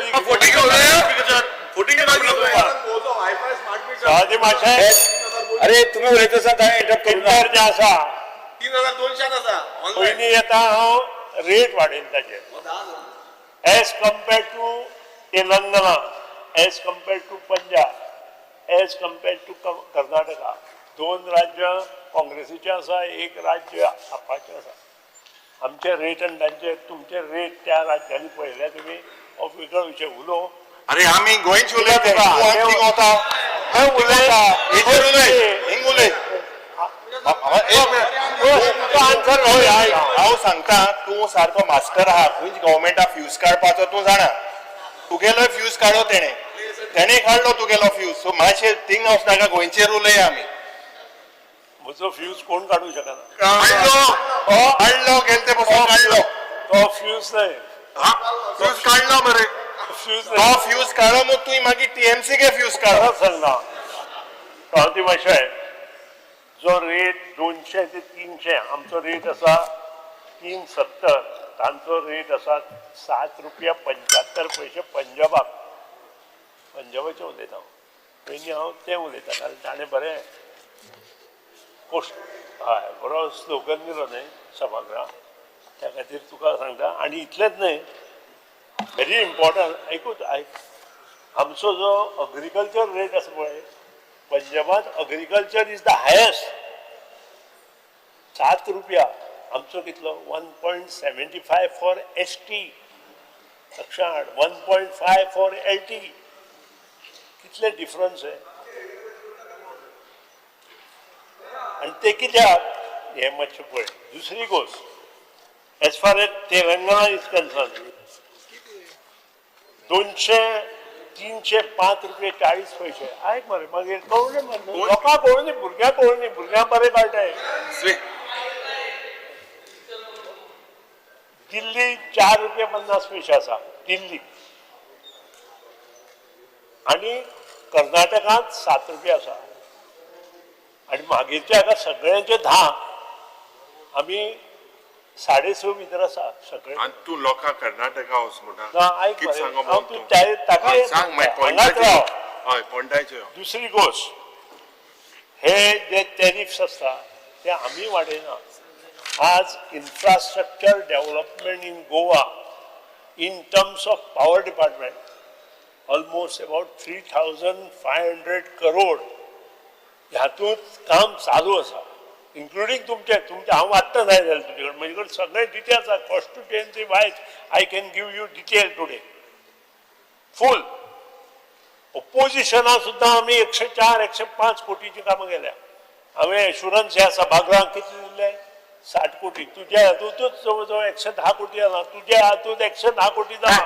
सवाजी मातशें. अरे तुम्ही उलयता आसतना ताणें इंटरप्ट करूं ना. मिटर जें आसा 3200 आसा. पयलीं येता हांव रेट वाडयला ताचेर as compared to Telangana, as compared to Punjab, as compared to Karnataka. दोन राज्यां काँग्रेसीचें आसा, एक राज्य आपाचें आसा. आमचे रेट आनी तांचे तुमचे रेट त्या राज्यांनी पळयल्या तुमी, हो वेगळो विशय उलोवं. अरे आमी गोंयचे उलयता, तूं आनी थिंग वता. उलयता. हेचेर उलय, हिंग उलय. एक मिनिट. तुका आन्सर हय, हांव सांगता, तूं सारको मास्टर आहा. खंयच गव्हर्मेंटा फ्यूज काडपाचो तूं जाणा. तुगेलो फ्यूज काडलो तेणे, तेणे काडलो तुगेलो फ्यूज. सो मातशें थिंग वचनाका, गोंयचेर उलया आमी. म्हजो फ्यूज कोण काडूंक शकना. काडलो, काडलो, गेले ते पसून काडलो. तो फ्यूज न्हय. फ्यूज काडलो मरे. फ्यूज तो फ्यूज काडलो मग तुवें मागीर टीएमसी के फ्यूज काडलो. परत सांगना क्रांती माशे, जो रेट 200 ते 300, आमचो रेट आसा 370, तांचो रेट आसा 7 रुपया 75 पयशे पंजाबाक. पंजाबाचें उलयता हांव, पयलीं हांव तें उलयता, कारण ताणें बरें कोश हय बरो स्लोगन दिलो न्हय सभागृहाक, त्या खातीर तुका सांगता. आनी इतलेंच न्हय, व्हेरी इम्पॉर्टंट, आयकूच आयक. आमचो जो अग्रिकल्चर रेट आसा पळय, पंजाबात अग्रिकल्चर is the highest, 7 रुपया. आमचो कितलो? 1.75 फॉर ST, लक्षात हाड, 1.5 फॉर LT. कितले डिफरन्स आहे. आनी ते कित्याक हें मातशें पळय. दुसरी गोश्ट, as far as Telangana is concern, 200 305 रुपये 40 पयशे. आयक मरे, मागीर कळूं मरे लोकांक, कळूं न्ही, भुरग्यांक कळूं न्ही, भुरग्यांक बरें कळटाय. दिल्ली 4 रुपया 50 पयशे आसा दिल्ली, आनी कर्नाटकांत 7 रुपया आसा, आनी मागीरच्या हाका सगळ्यांचे 10, आमी 6.5 भितर आसा सगळे. आनी तूं लोकांक कर्नाटका वच म्हणटा. ना, आयक कितें मरे, सांगो हांव तूं? तूं ताका सांग मागीर. हांगाच राव. हय, पॉयंटाचेर. दुसरी गोश्ट, हे जे टॅरिफ्स आसता ते आमी वाडयना. आज infrastructure development in Goa in terms of power department almost about 3500 crore हातूंत काम चालू आसा, इन्क्लुडींग तुमचे तुमचे हांव आत्तां जाय जाल्यार तुजे कडेन, म्हजे कडेन सगळे डिटेल्स आसा. Constituency wise I can give you detail today full. ओपोजिशना सुद्दां आमी 104 105 कोटीची कामां केल्या. हांवें एश्युरन्स ह्या सभागृहाक कितले दिल्ले? 60 कोटी. तुज्या हातूंतच जवळ जवळ 110 कोटी जाला, तुज्या हातूंत 110 कोटी जाला.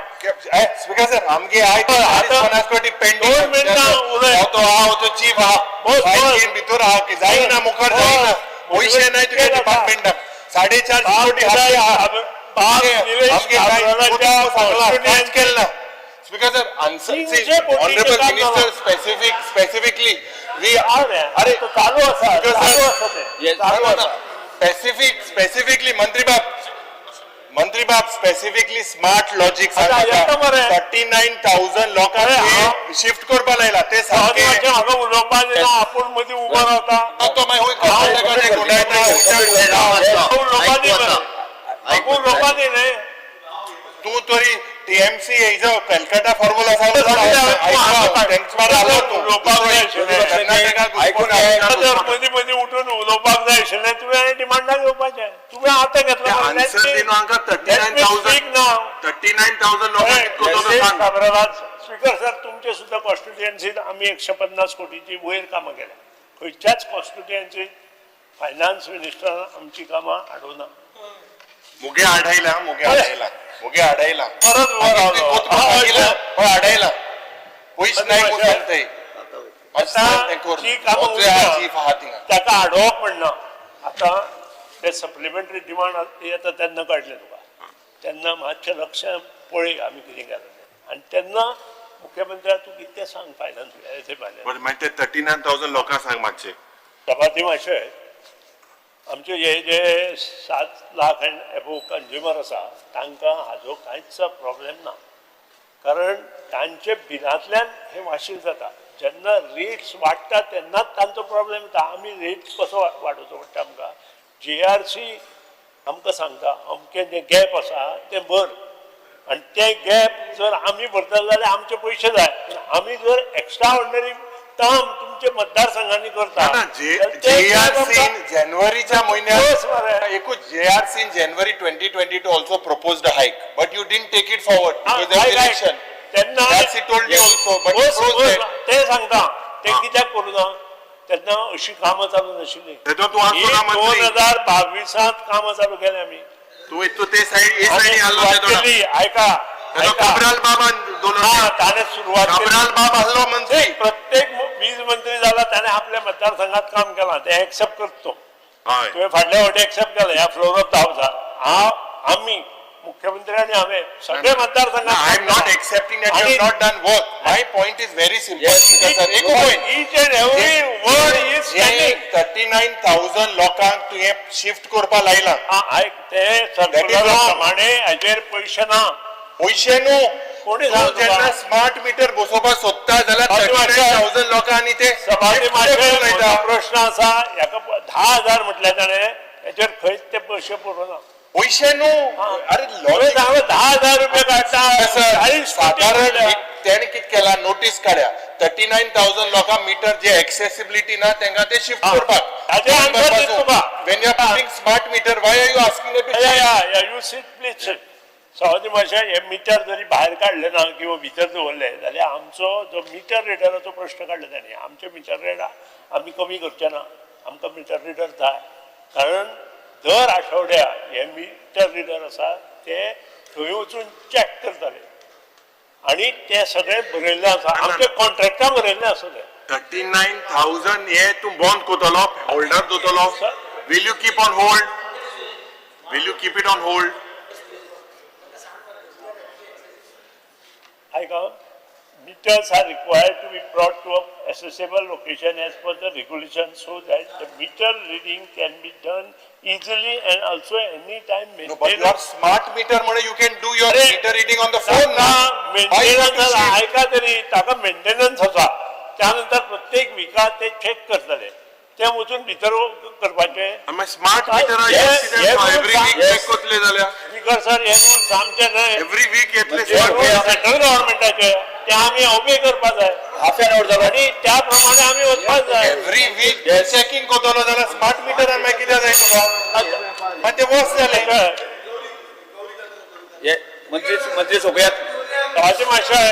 स्पीकर सर, आमगे आयज आतां 50 कोटी पेंडींग. दोन मिनटां उलय. तो आहा, तो चीफ आहा. बस, बस. भितर आहा की जायना, मुखार जायना. पयशे नाय तुगे डिपार्टमेंटाक, 450 कोटी हाती आहा. बाब निलेश आमगे कांय काब्रालाच्या सांगलां, कांयच केलें ना. Speaker sir, answer, तीनशे कोटीचें ऑनरेबल काम मिनिस्टर, जालां. स्पेसिफिकली we अरे चालू आसा, Speaker sir, चालू आसा तें, चालू आसा. स्पेसिफिकली मंत्री बाब, मंत्री बाब, स्पेसिफिकली स्मार्ट लॉजीक आतां येता मरे. 39,000 लोकांक अरे, तुवें शिफ्ट करपा लायला ते सारकें. म्हाका उलोवपाक दिना, आपूण मदीं उबो रावता. तो मागीर खंय कर्नाटकाचे गुंडायता, उलोवपाक दी मरे. आपूण उलोवपाक दी न्ही. तूं तरी टीएमसी हेजो कलकत्ता फॉर्मुला सांगलो. आयकून घे. तर मदीं मदीं उठून उलोवपाक जाय आशिल्लें तुवें आनी डिमांडाक येवपाचें तुवें आतां घेतलां. आन्सर दिनो हांकां. 39,000, 39,000 लोकांक कितको तो सांग. स्पीकर सर, तुमचे सुद्दां कॉन्स्टिट्युएन्सीत आमी 150 कोटीची वयर कामां केल्या. खंयच्याच कॉन्स्टिट्युएन्सीत फायनान्स मिनिस्टरान आमची कामां हाडूना. मुगे आडायला, मुगे आडायला, मुगे आडायला. परत वर रावलो. पण आडायला पयस नाही म्हूण सांगताय. आतां जी कामां उरता ताका हाडोवप म्हणना. आतां ते सप्लिमेंटरी डिमांड येता तेन्ना कळटलें तुका. तेन्ना मातशें लक्ष पळय आमी कितें केलां तें. आनी तेन्ना मुख्यमंत्र्याक तूं कितें सांग फायनान्स फायनान्स बरें, मागीर ते 39,000 लोकांक सांग मातशें. सभाती मातशें आमचे हे जे 7 लाख एंड एबोव कंज्युमर आसा तांकां हाजो कांयच प्रॉब्लेम ना, कारण तांचे बिलांतल्यान हे वाशील जाता. जेन्ना रेट्स वाडटा तेन्नाच तांचो प्रॉब्लेम येता. आमी रेट्स कसो वाडोवचो पडटा आमकां, जीआरसी आमकां सांगता अमकें जें गॅप आसा तें भर, आनी तें गॅप जर आमी भरतले जाल्यार आमचे पयशे जाय. आमी जर एक्स्ट्रा ऑर्डिनरी काम तुमचे मतदारसंघांनी करता, जेआरसी जानेवारीच्या म्हयन्यात एकूच JRC in January 2022 also proposed a hike, but you didn't take it forward because there was election. तेन्ना That's he told me also, but you froze that. ते सांगता ते कित्याक करूं ना, तेन्ना अशी कामां चालू नाशिल्लीं. तेदो तूं आसलो ना मंत्री. 2022 कामां चालू केली आमी. तूं तूं ते सायड हे सायडीन आसलो तेदो. आयका, तेदो कब्राल बाबान दोन, ताणें सुरवात. कब्राल बाब आसलो मंत्री. प्रत्येक वीज मंत्री जाला ताणें आपल्या मतदारसंघात काम केलां, तें एक्सेप्ट करतो. तुवें फाटल्या फावटी एक्सेप्ट केलें ह्या फ्लोर ऑफ the हावसान. हांव, आमी मुख्यमंत्री आनी हांवें सगळे मतदारसंघात. I am not accepting that you have not done work. My point is very simple, sir. एकू point. Each and every word is standing. 39,000 लोकांक तुवें शिफ्ट करपा लायला. आयक, ते सर्कुलरा प्रमाणे हाजेर पयशे ना. पयशे न्हू. कोणी तूं जेन्ना स्मार्ट मिटर बसोवपाक सोदता जाल्यार 39,000 लोकांनी ते प्रश्न आसा हेका 10,000 म्हटल्यार ताणें हेचेर खंयच ते पयशे पुरोना. पयशे न्हू. अरे 10,000 रुपया काडटा. सादारण तेणें कितें केलां, नोटीस काडल्या 39,000 लोकांक मिटर जे एक्सेसिबिलिटी ना तांकां ते शिफ्ट करपाक. When you are putting smart meter, why are you asking? You sit please sit. सवादी मातशें हे मिटर जरी भायर काडले ना किंवा भितर दवरले जाल्यार आमचो जो मिटर रिडराचो प्रश्न काडलो ताणें, आमचे मिटर रेट आमी कमी करचे ना. आमकां मिटर रिडर जाय, कारण दर आठवड्याक हे मिटर रिडर आसा ते थंय वचून चॅक करताले आनी ते सगळें बरयल्लें आसा, आमच्या कॉन्ट्रॅक्टां बरयल्लें आसा तें. 39,000 हे तूं बंद करतलो, holder दवरतलो. Will you keep on hold? Will you keep it on hold? आयका, meters are required to be brought to a accessible location as per the regulation so that the meter reading can be done easily and also any time. No, but your smart meter म्हणे you can do your meter reading on the phone ना. Maintenance आयका तरी ताका maintenance आसा, त्यानंतर प्रत्येक विका ते check करतले, ते वचून भितर करपाचें. Smart meter every week check करतले जाल्यार स्पीकर सर, हे रूल्स आमचे न्हय, एवरी वीक येतले. सेंट्रल गव्हर्नमेंटाचे, ते आमी ओबे करपाक जाय. हाफ एन our जालो. आनी त्या प्रमाणे आमी वचपाक जाय. एवरी वीक चॅकिंग करतलो जाल्यार स्मार्ट मिटरान मागीर कितें जाय तुका? मागीर ते वर्स जालें. हे मंत्री, मंत्री सोंपयात. सवाती मातशें,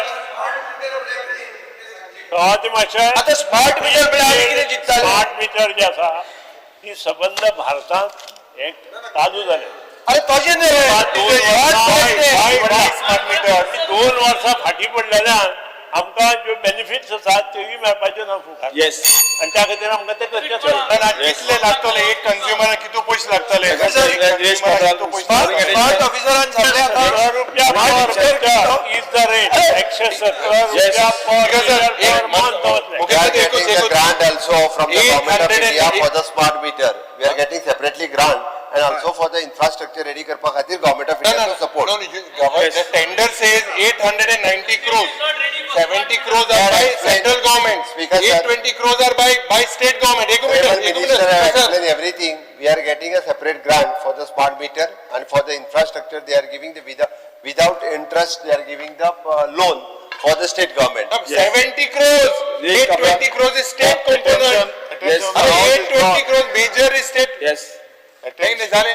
सवाती मातशें. आतां स्मार्ट मिटर म्हळ्यार आमी कितें चिंतताले? स्मार्ट मिटर जे आसा ती सबंद भारतांत हे चालू जालें. अरे तशें न्ही रे, 2 वर्सां फाटीं पडलेल्यान आमकां ज्यो बेनिफिट्स आसात त्योय मेळपाच्यो ना फुडार. येस. आनी त्या खातीर आमकां तें करचें पडटा. ना, कितले लागतले एक कंझ्युमराक कितू पयशे लागतले? स्मार्ट ऑफिसरान सांगलें आतां. 17 रुपया पर meter is the rate. 117 रुपया पर मीटर पर month दवरले. We are getting the grant also from the government of India for the smart meter. We are getting separately grant and also for the infrastructure ready करपा खातीर government of India to support. No, no, the tender says 890 crores. 70 crores are by central government. Speaker, sir. 820 crores are by state government. एक minute, Honorable एक Minister minute. have Sir, explained everything. We are getting a separate grant for the smart meter and for the infrastructure they are giving the without interest they are giving the loan for the state government. 70 crores. 820 crores is state component. Yes. अरे 820 crores major is state. Yes. नाही नाही झाले.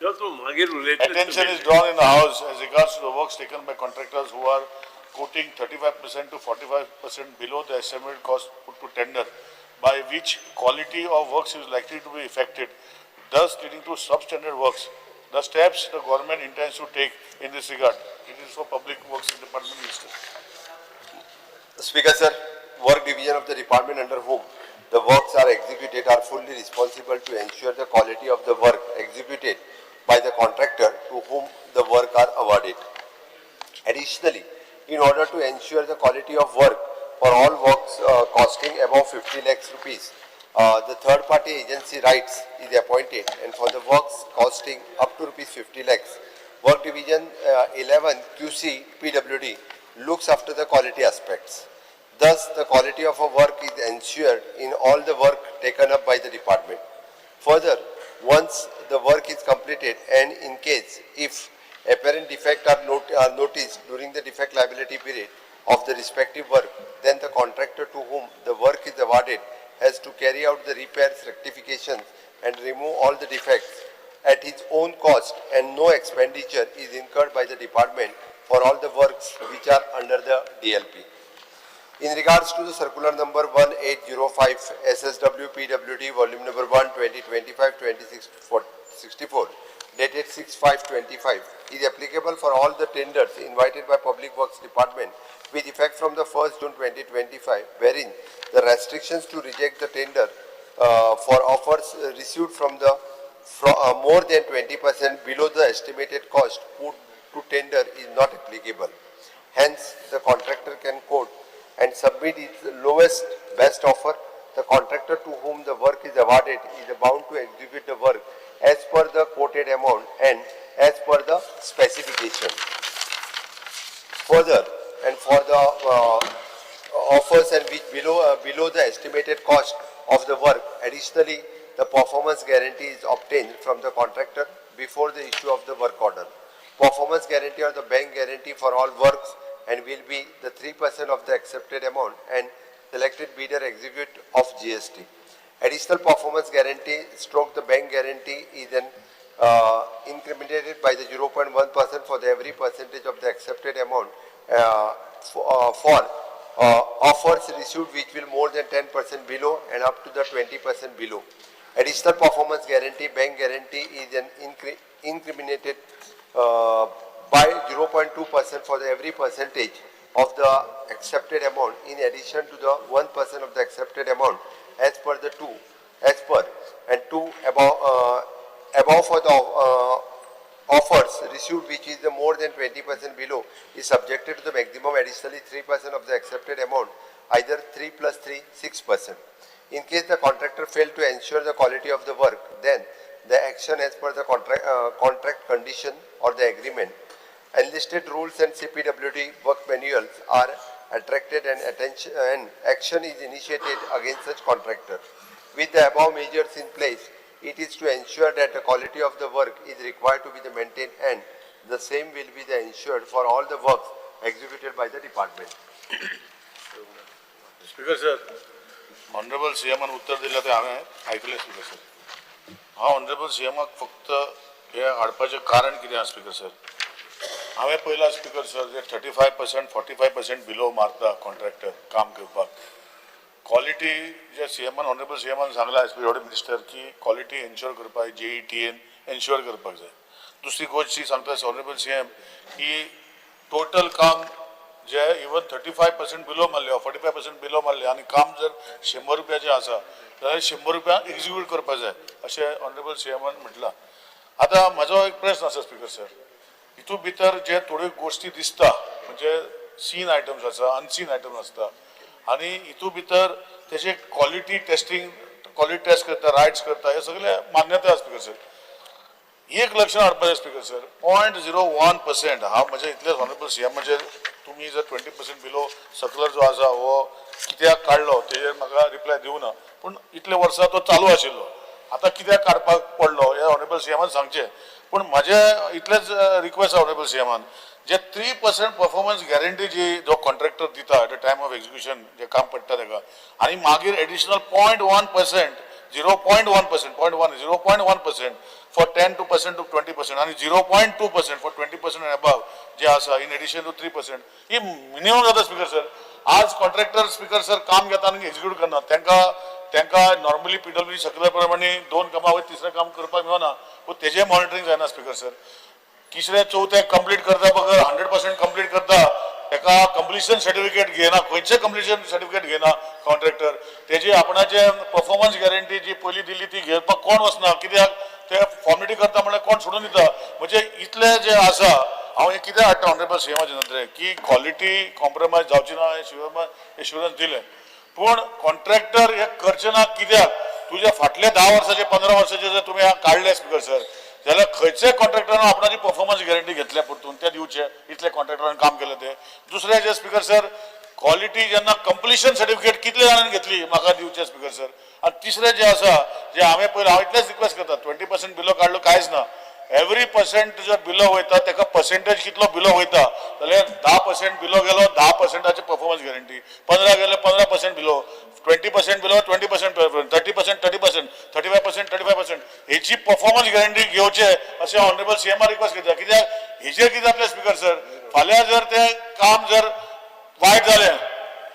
जो तूं मागीर उलयतले. Attention is drawn in the house as regards to the works taken by contractors who are quoting 35% to 45% below the estimated cost put to tender, by which quality of works is likely to be affected, thus leading to substandard works. The steps the government intends to take in this regard. It is for Public Works Department Minister. Speaker sir, work division of the department under whom the works are executed are fully responsible to ensure the quality of the work executed by the contractor to whom the work are awarded. Additionally, in order to ensure the quality of work for all works costing above 50 lakhs rupees, the third party agency rights is appointed, and for the works costing up to rupees 50 lakhs, Work Division 11 QC PWD looks after the quality aspects. Thus, the quality of a work is ensured in all the work taken up by the department. Further, once the work is completed and in case if apparent defect are noticed during the defect liability period of the respective work, then the contractor to whom the work is awarded has to carry out the repairs, rectifications and remove all the defects at his own cost, and no expenditure is incurred by the department for all the works which are under the DLP. In regards to the circular number 1805 SSW PWD volume number 1 2025 2664 dated 6/5/25 is applicable for all the tenders invited by Public Works Department with effect from the 1st June 2025, wherein the restrictions to reject the tender for offers received from the more than 20% below the estimated cost put to tender is not applicable. Hence, the contractor can quote and submit its lowest best offer. The contractor to whom the work is awarded is bound to execute the work as per the quoted amount and as per the specification. Further, and for the offers and which below the estimated cost of the work, additionally, the performance guarantee is obtained from the contractor before the issue of the work order. Performance guarantee or the bank guarantee for all works and will be the 3% of the accepted amount and selected bidder execute of GST. Additional performance guarantee stroke the bank guarantee is an incremented by the 0.1% for the every percentage of the accepted amount for offers received which will more than 10% below and up to the 20% below. Additional performance guarantee, bank guarantee is an incremented by 0.2% for the every percentage of the accepted amount in addition to the 1% of the accepted amount as per the two, as per and two above for the offers received which is the more than 20% below is subjected to the maximum additionally 3% of the accepted amount, either 3 plus 3, 6%. In case the contractor failed to ensure the quality of the work, then the action as per the contract condition or the agreement. Enlisted rules and CPWD work manuals are attracted and attention and action is initiated against such contractor. With the above measures in place, it is to ensure that the quality of the work is required to be the maintained and the same will be the ensured for all the works executed by the department. Speaker sir, honourable सीएमान उत्तर दिलें तें हांवें आयकलें speaker sir. हांव honourable सीएमाक फक्त हें हाडपाचें कारण कितें आसा स्पीकर सर, हांवें पळयलां स्पीकर सर जे 35% 45% बिलो मारता कॉन्ट्रॅक्टर काम करपाक. क्वॉलिटी जे सीएमान ऑनरेबल सीएमान सांगलां एज पी मिनिस्टर की क्वॉलिटी एन्श्योर करपाक जेईटीएन एन्श्योर करपाक जाय. दुसरी गोश्ट जी सांगता ऑनरेबल सीएम की टोटल काम जे इवन 35% बिलो मारले, 45% बिलो मारले आनी काम जर 100 रुपयाचें आसा जाल्यार 100 रुपया एक्जिक्यूट करपा जाय अशें ऑनरेबल सीएमान म्हटलां. आतां म्हजो एक प्रस्न आसा स्पीकर सर, हितून भितर जे थोड्यो गोश्टी दिसता म्हणजे सीन आयटम्स आसा, अनसीन आयटम्स आसता आनी हितून भितर तेजे क्वॉलिटी टेस्टिंग, क्वॉलिटी टेस्ट करता, रायट्स करता, हे सगळे मान्यता स्पीकर सर. एक लक्षात हाडपाचें स्पीकर सर, 0.01% हांव म्हजे इतलेच ऑनरेबल सीएम म्हणजे तुमी जर 20% बिलो सर्कुलर जो आसा हो कित्याक काडलो तेजेर म्हाका रिप्लाय दिवना, पूण इतले वर्सां तो चालू आशिल्लो, आतां कित्याक काडपाक पडलो हें ऑनरेबल सीएमान सांगचें. पूण म्हजें इतलेंच रिक्वेस्ट ऑनरेबल सीएमान, जे 3% परफॉर्मन्स गॅरंटी जी जो कॉन्ट्रॅक्टर दिता at the time of execution जे काम पडटा तेका, आनी मागीर एडिशनल 0.1%, 0.1%, 0.1, 0.1% for 10% to 20% आनी 0.2% फॉर 20% एंड अबव जे आसा इन एडिशन टू 3%, ही मिनिमम जाता स्पीकर सर. आज कॉन्ट्रॅक्टर स्पीकर सर काम घेता आनी एक्जिक्यूट करना, तांकां तांकां नॉर्मली पीडब्ल्यूडी सर्कुलर प्रमाणे 2 कामां वयर तिसरें काम करपाक मेळना, पूण तेजें मॉनिटरींग जायना स्पीकर सर. तिसरें चवथें कंप्लीट करता बगर 100% कंप्लीट करता तेका कंप्लिशन सर्टिफिकेट घेना, खंयचें कंप्लिशन सर्टिफिकेट घेना कॉन्ट्रॅक्टर, तेजी आपणाचे परफॉर्मन्स गॅरंटी जी पयलीं दिल्ली ती घेवपाक कोण वचना, कित्याक ते फॉर्मेलिटी करता म्हणल्यार कोण सोडून दिता. म्हणजे इतलें जें आसा हांव हें कितें हाडटा ऑनरेबल सीएमाच्या नदरेक की क्वॉलिटी कॉम्प्रोमायज जावची ना हें सीएमान एश्युरन्स दिलें, पूण कॉन्ट्रॅक्टर हें करचें ना कित्याक तुज्या फाटल्या 10 वर्साचे 15 वर्साचे जर तुमी काडले स्पीकर सर जाल्यार खंयचे कॉन्ट्रॅक्टरान आपणाची परफॉर्मन्स गॅरंटी घेतल्या परतून ते दिवचे, इतले कॉन्ट्रॅक्टरान काम केलें ते. दुसरें जे स्पीकर सर क्वॉलिटी जेन्ना कंप्लिशन सर्टिफिकेट कितले जाणांनी घेतली म्हाका दिवचें स्पीकर सर. आनी तिसरें जें आसा जें हांवें पयलें हांव इतलेंच रिक्वेस्ट करता, 20% बिलो काडलो कांयच ना, एवरी पर्सेंट जर बिलो वयता तेका पर्सेंटेज कितलो बिलो वयता जाल्यार 10% बिलो गेलो 10%ची परफॉर्मन्स गॅरंटी, 15 गेले 15% बिलो, 20% बिलो 20%, 30% 30%, 35% 35%, हेची परफॉर्मन्स गॅरंटी घेवचे अशें ऑनरेबल सीएमाक रिक्वेस्ट करता. कित्याक हेचेर कितें जातलें स्पीकर सर, फाल्यां जर तें काम जर वायट जालें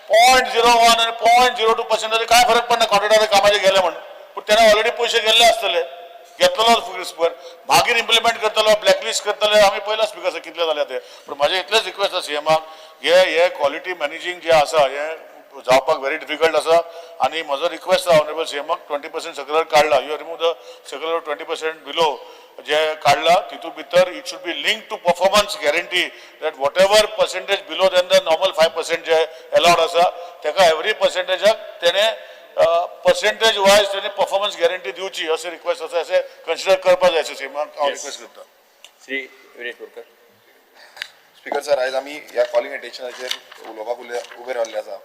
0.01 आनी 0.02%चे कांय फरक पडना कॉन्ट्रॅक्टरा कामाचेर गेले म्हण, पूण तेणें ऑलरेडी पयशे गेल्ले आसतले, घेतलेलो स्पीकर मागीर इम्प्लिमेंट करतलो, ब्लॅकलिस्ट करतले, आमी पयला स्पीकर सर कितले जाल्या ते. पूण म्हाजें इतलेंच रिक्वेस्ट आसा सीएमाक, हे हे क्वॉलिटी मॅनेजींग जें आसा हें जावपाक व्हेरी डिफिकल्ट आसा आनी म्हजो रिक्वेस्ट आसा ऑनरेबल सीएमाक 20% सर्कुलर काडला, you remove the circular 20% below जे काडला तितून भितर it should be link to performance guarantee that whatever percentage below than the normal 5% J allowed आसा तेका एवरी पर्सेंटेजाक तेणें पर्सेंटेज वायज तेणी परफॉर्मन्स गॅरंटी दिवची अशें रिक्वेस्ट आसा, अशें कन्सिडर करपाक जाय अशें सीएमाक हांव रिक्वेस्ट करता. श्री विरेश बोरकर. स्पीकर सर, आयज आमी ह्या कॉलिंग अटेन्शनाचेर उलोवपाक उबे रावल्ले आसा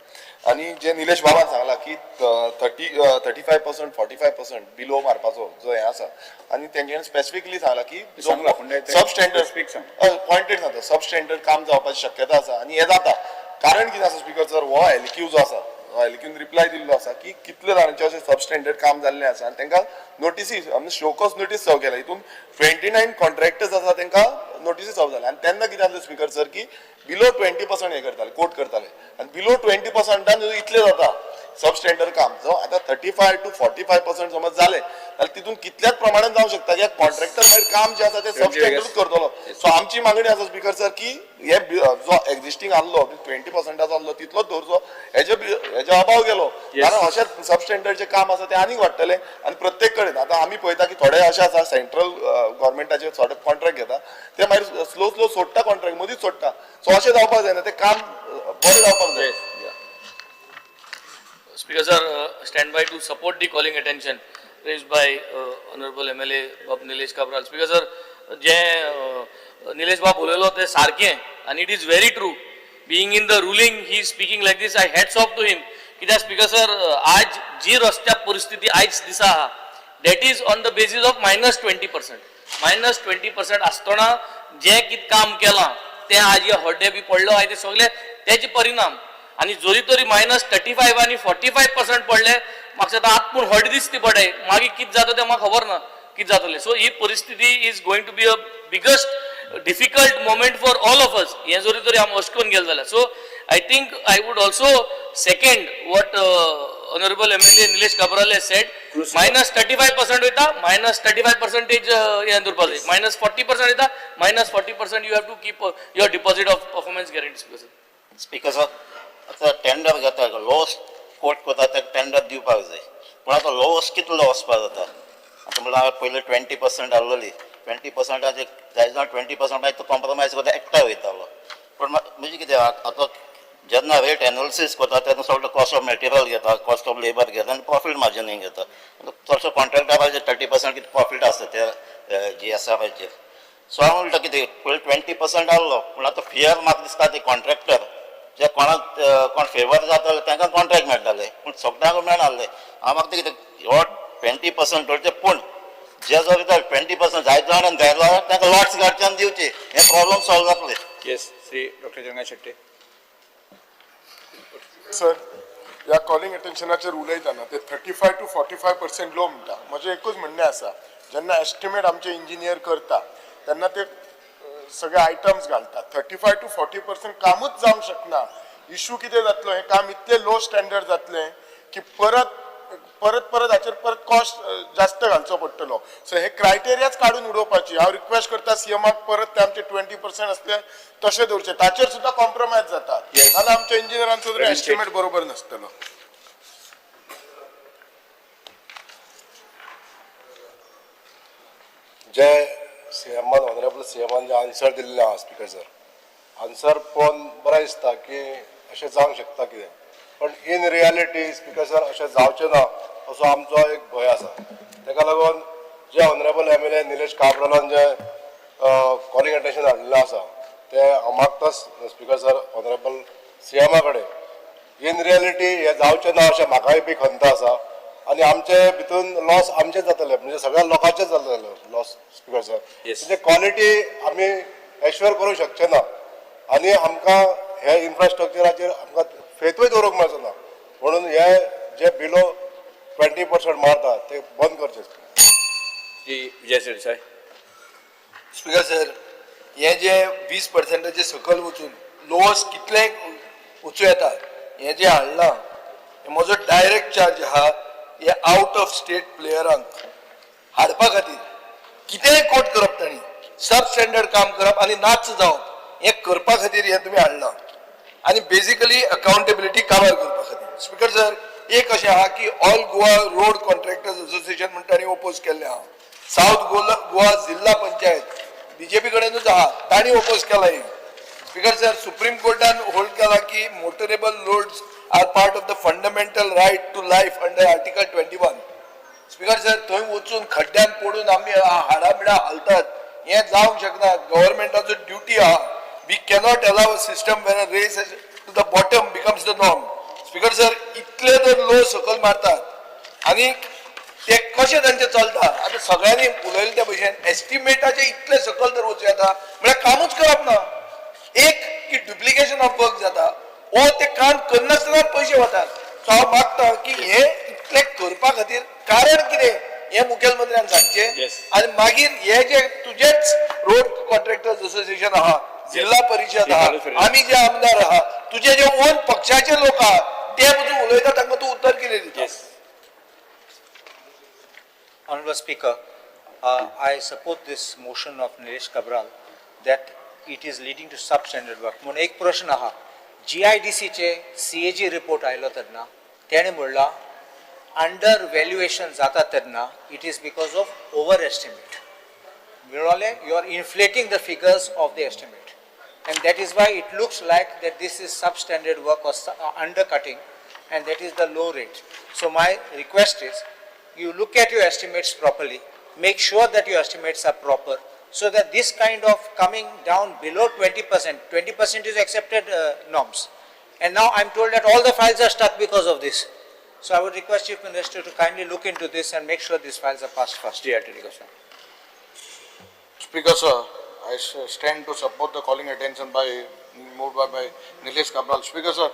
आनी जे निलेश बाबान सांगला की 35% 45% बिलो मारपाचो जो हें आसा आनी तेंच्यांनी स्पेसिफिकली सांगला की सब स्टँडर्ड पॉयंटेड सांगता, सब स्टँडर्ड काम जावपाची शक्यता आसा आनी हें जाता. कारण कितें आसा स्पीकर सर, हो एलक्यू जो आसा एलक्यून रिप्लाय दिल्लो आसा की कितले जाणांचे अशें सब स्टँडर्ड काम जाल्लें आसा आनी तांकां नोटिसी आमी शोकॉज नोटीस सर्व केल्या, हितून 29 कॉन्ट्रॅक्टर्स आसा तांकां नोटिसी सर्व जाल्या. आनी तेन्ना कितें जालें स्पीकर सर की बिलो 20% हें करताले, कोट करताले आनी बिलो 20%ान इतलें जाता सब स्टँडर्ड काम, जो आतां 35 to 45% समज जालें जाल्यार तितून कितल्याच प्रमाणान जावंक शकता कित्याक कॉन्ट्रॅक्टर मागीर काम जें आसा तें सब स्टँडर्डूच करतलो. सो आमची मागणी आसा स्पीकर सर की हे जो एक्झिस्टींग आहलो 20%चो आहलो तितलोच दवरचो, हेजे अभाव गेलो, कारण अशें सब स्टँडर्डचें काम आसा तें आनीक वाडटलें आनी प्रत्येक कडेन आतां आमी पळयता की थोडे अशें आसा सेंट्रल गव्हर्मेंटाचे थोडे कॉन्ट्रॅक्ट घेता ते मागीर स्लो स्लो सोडटा, कॉन्ट्रॅक्ट मदींच सोडटा. सो अशें जावपाक जायना, तें काम बरें जावपाक जाय. Speaker sir, stand by to support the calling attention raised by Honorable MLA Bab Nilesh Cabral. Speaker sir, जे निलेश बाब उलयलो ते सारकें आनी it is very true. Being in the ruling he is speaking like this, I hats off to him. कित्याक speaker sir, आज जी रस्त्या परिस्थिती आयज दिसा आहा that is on the basis of -20%. -20% आसतना जें कितें काम केलां तें आज हे हड्डे बी पडलो आहा ते सगळे तेजे परिणाम. आनी जरी तरी -35 आनी 45% पडले म्हाका आतां आत पूण हड दिसती पडे, मागीर कितें जाता तें म्हाका खबर ना कितें जातलें. सो ही परिस्थिती is going to be a biggest difficult moment for all of us, हें जरी तरी आमी अशें करून गेले जाल्यार. So I think I would also second what honourable MLA Nilesh Cabral has said, -35% वयता, -35% हें दवरपा जाय, -40% वयता, -40% you have to keep your deposit of performance guarantee. Speaker sir, आतां टेंडर घेता, लोवस्ट कोट करता ताका टेंडर दिवपाक जाय, पूण आतां लोवस्ट कितलो वचपाक जाता? आतां म्हणल्यार पयलीं 20% आहलोली, 20%चेर जाय जाण 20% मागीर तो कॉम्प्रोमायज करता, एकठांय वयतालो. पूण म्हणजे कितें आतां जेन्ना रेट एनालिसीस करता तेन्ना सगळो कॉस्ट ऑफ मटेरियल घेता, कॉस्ट ऑफ लेबर घेता आनी प्रॉफीट मार्जिनींग घेता. चडसो कॉन्ट्रॅक्टराचेर 30% कितें प्रॉफीट आसता त्या जीएसआराचेर. सो हांव म्हणटा कितें, पयलीं 20% आहलो, पूण आतां फियर म्हाका दिसता ते कॉन्ट्रॅक्टर जे कोणाक कोण फेवर जाताले तांकां कॉन्ट्रॅक्ट मेळटाले, पूण सगळ्यांक मेळनासले. हांव म्हाका कितें हो 20% दवरचे, पूण जे जर 20% जायते जाणांक घायलो तांकां लॉट्स काडचे आनी दिवचे, हे प्रॉब्लम सॉल्व जातले. Yes, Shri doctor Changa Shetty. Sir, ह्या कॉलिंग अटेन्शनाचेर उलयतना ते 35 to 45% low म्हणटा. म्हजें एकूच म्हणणें आसा, जेन्ना एस्टिमेट आमचे इंजिनियर करता तेन्ना ते सगळे आयटम्स घालतात. 35 टू 40% कामूच जावंक शकना. इशू कितें जातलो, हें काम इतलें लो स्टँडर्ड जातलें की परत परत परत हाचेर परत कॉस्ट जास्त घालचो पडटलो. सो हे क्रायटेरियाच काडून उडोवपाची हांव रिक्वेस्ट करता सीएमाक, परत ते आमचे 20% आसले तशें दवरचे, ताचेर सुद्दां कॉम्प्रोमायज जाता. नाजाल्यार आमच्या इंजिनियरांचो जर एस्टिमेट बरोबर नासतलो. जे सीएमान, ऑनरेबल सीएमान जे आन्सर दिल्ले आहा स्पीकर सर, आन्सर पळोवन बरें दिसता की अशें जावंक शकता कितें, पण इन रियालिटी स्पीकर सर अशें जावचें ना असो आमचो एक भंय आसा. ताका लागून जे ऑनरेबल एमएलए निलेश काब्रालान जे कॉलिंग अटेन्शन हाडिल्लें आसा तें हांव मागता स्पीकर सर ऑनरेबल सीएमा कडेन. इन रियालिटी हें जावचें ना अशें म्हाकाय बी खंत आसा आनी आमचे भितून लॉस आमचेच जातले, म्हणजे सगळ्या लोकांचेच जातले लॉस स्पीकर सर. म्हणजे क्वॉलिटी आमी एश्योर करूंक शकचे ना आनी आमकां हे इन्फ्रास्ट्रक्चराचेर आमकां फेतूय दवरूंक मेळचो ना, म्हणून हे जे बिलो 20% मारता ते बंद करचे. श्री विजय सरदेसाय. स्पीकर सर, हे जे 20%चे सकयल वचून लोवस्ट कितले वचूं येता हें जें हाडलां, म्हजो डायरेक्ट चार्ज आहा हे आवट ऑफ स्टेट प्लेयरांक हाडपा खातीर. कितेंय कोट करप, तांणी सब स्टँडर्ड काम करप आनी नाच जावप, हें करपा खातीर हें तुमी हाडलां आनी बेजिकली अकाउंटेबिलिटी काबार करपा खातीर. स्पीकर सर, एक अशें आहा की all Goa road contractors association म्हण तांणी ओपोज केल्लें आहा. सावथ गोवा जिल्हा पंचायत बीजेपी कडेनूच आहा, तांणी ओपोज केला हें. स्पीकर सर, सुप्रीम कोर्टान होल्ड केला की motorable roads are part of the fundamental right to life under article 21. Speaker sir, थंय वचून खड्ड्यान पडून आमी हाडां बिडां हालतात, हें जावंक शकना. गव्हर्मेंटाचो ड्युटी आहा. We cannot allow a system where a race to the bottom becomes the norm. Speaker sir, इतले जर लो सकयल मारतात आनी ते कशें तांचें चलता, आतां सगळ्यांनी उलयले त्या भशेन एस्टिमेटाचे इतले सकयल जर वचूं येता म्हळ्यार कामूच करप ना. एक की डुप्लिकेशन ऑफ वर्क जाता वो ते काम करनासतना पयशे वतात. सो हांव मागता की हे इतलें करपा खातीर कारण कितें हें मुखेलमंत्र्यान सांगचें आनी मागीर हे जे तुजेच रोड कॉन्ट्रॅक्टर्स असोसिएशन आहा, जिल्हा परिशद आहा, आमी जे आमदार आहा, तुजे जे ओन पक्षाचे लोक आहा ते पसून उलयता तांकां तूं उत्तर कितें दिता? Honorable Speaker, I support this motion of Nilesh Cabral that it is leading to substandard work. म्हणून एक प्रश्न आहा, GIDC चे CAG report आयलो तेन्ना तेणें म्हणलां अंडर व्हॅल्युएशन जाता तेन्ना it is because of over estimate. म्हणलें you are inflating the figures of the estimate and that is why it looks like that this is substandard work or undercutting and that is the low rate. So my request is you look at your estimates properly, make sure that your estimates are proper so that this kind of coming down below 20%, 20% is accepted norms. And now I am told that all the files are stuck because of this. So I would request Chief Minister to kindly look into this and make sure these files are passed first. Speaker sir, I stand to support the calling attention by moved by Nilesh Cabral. Speaker sir,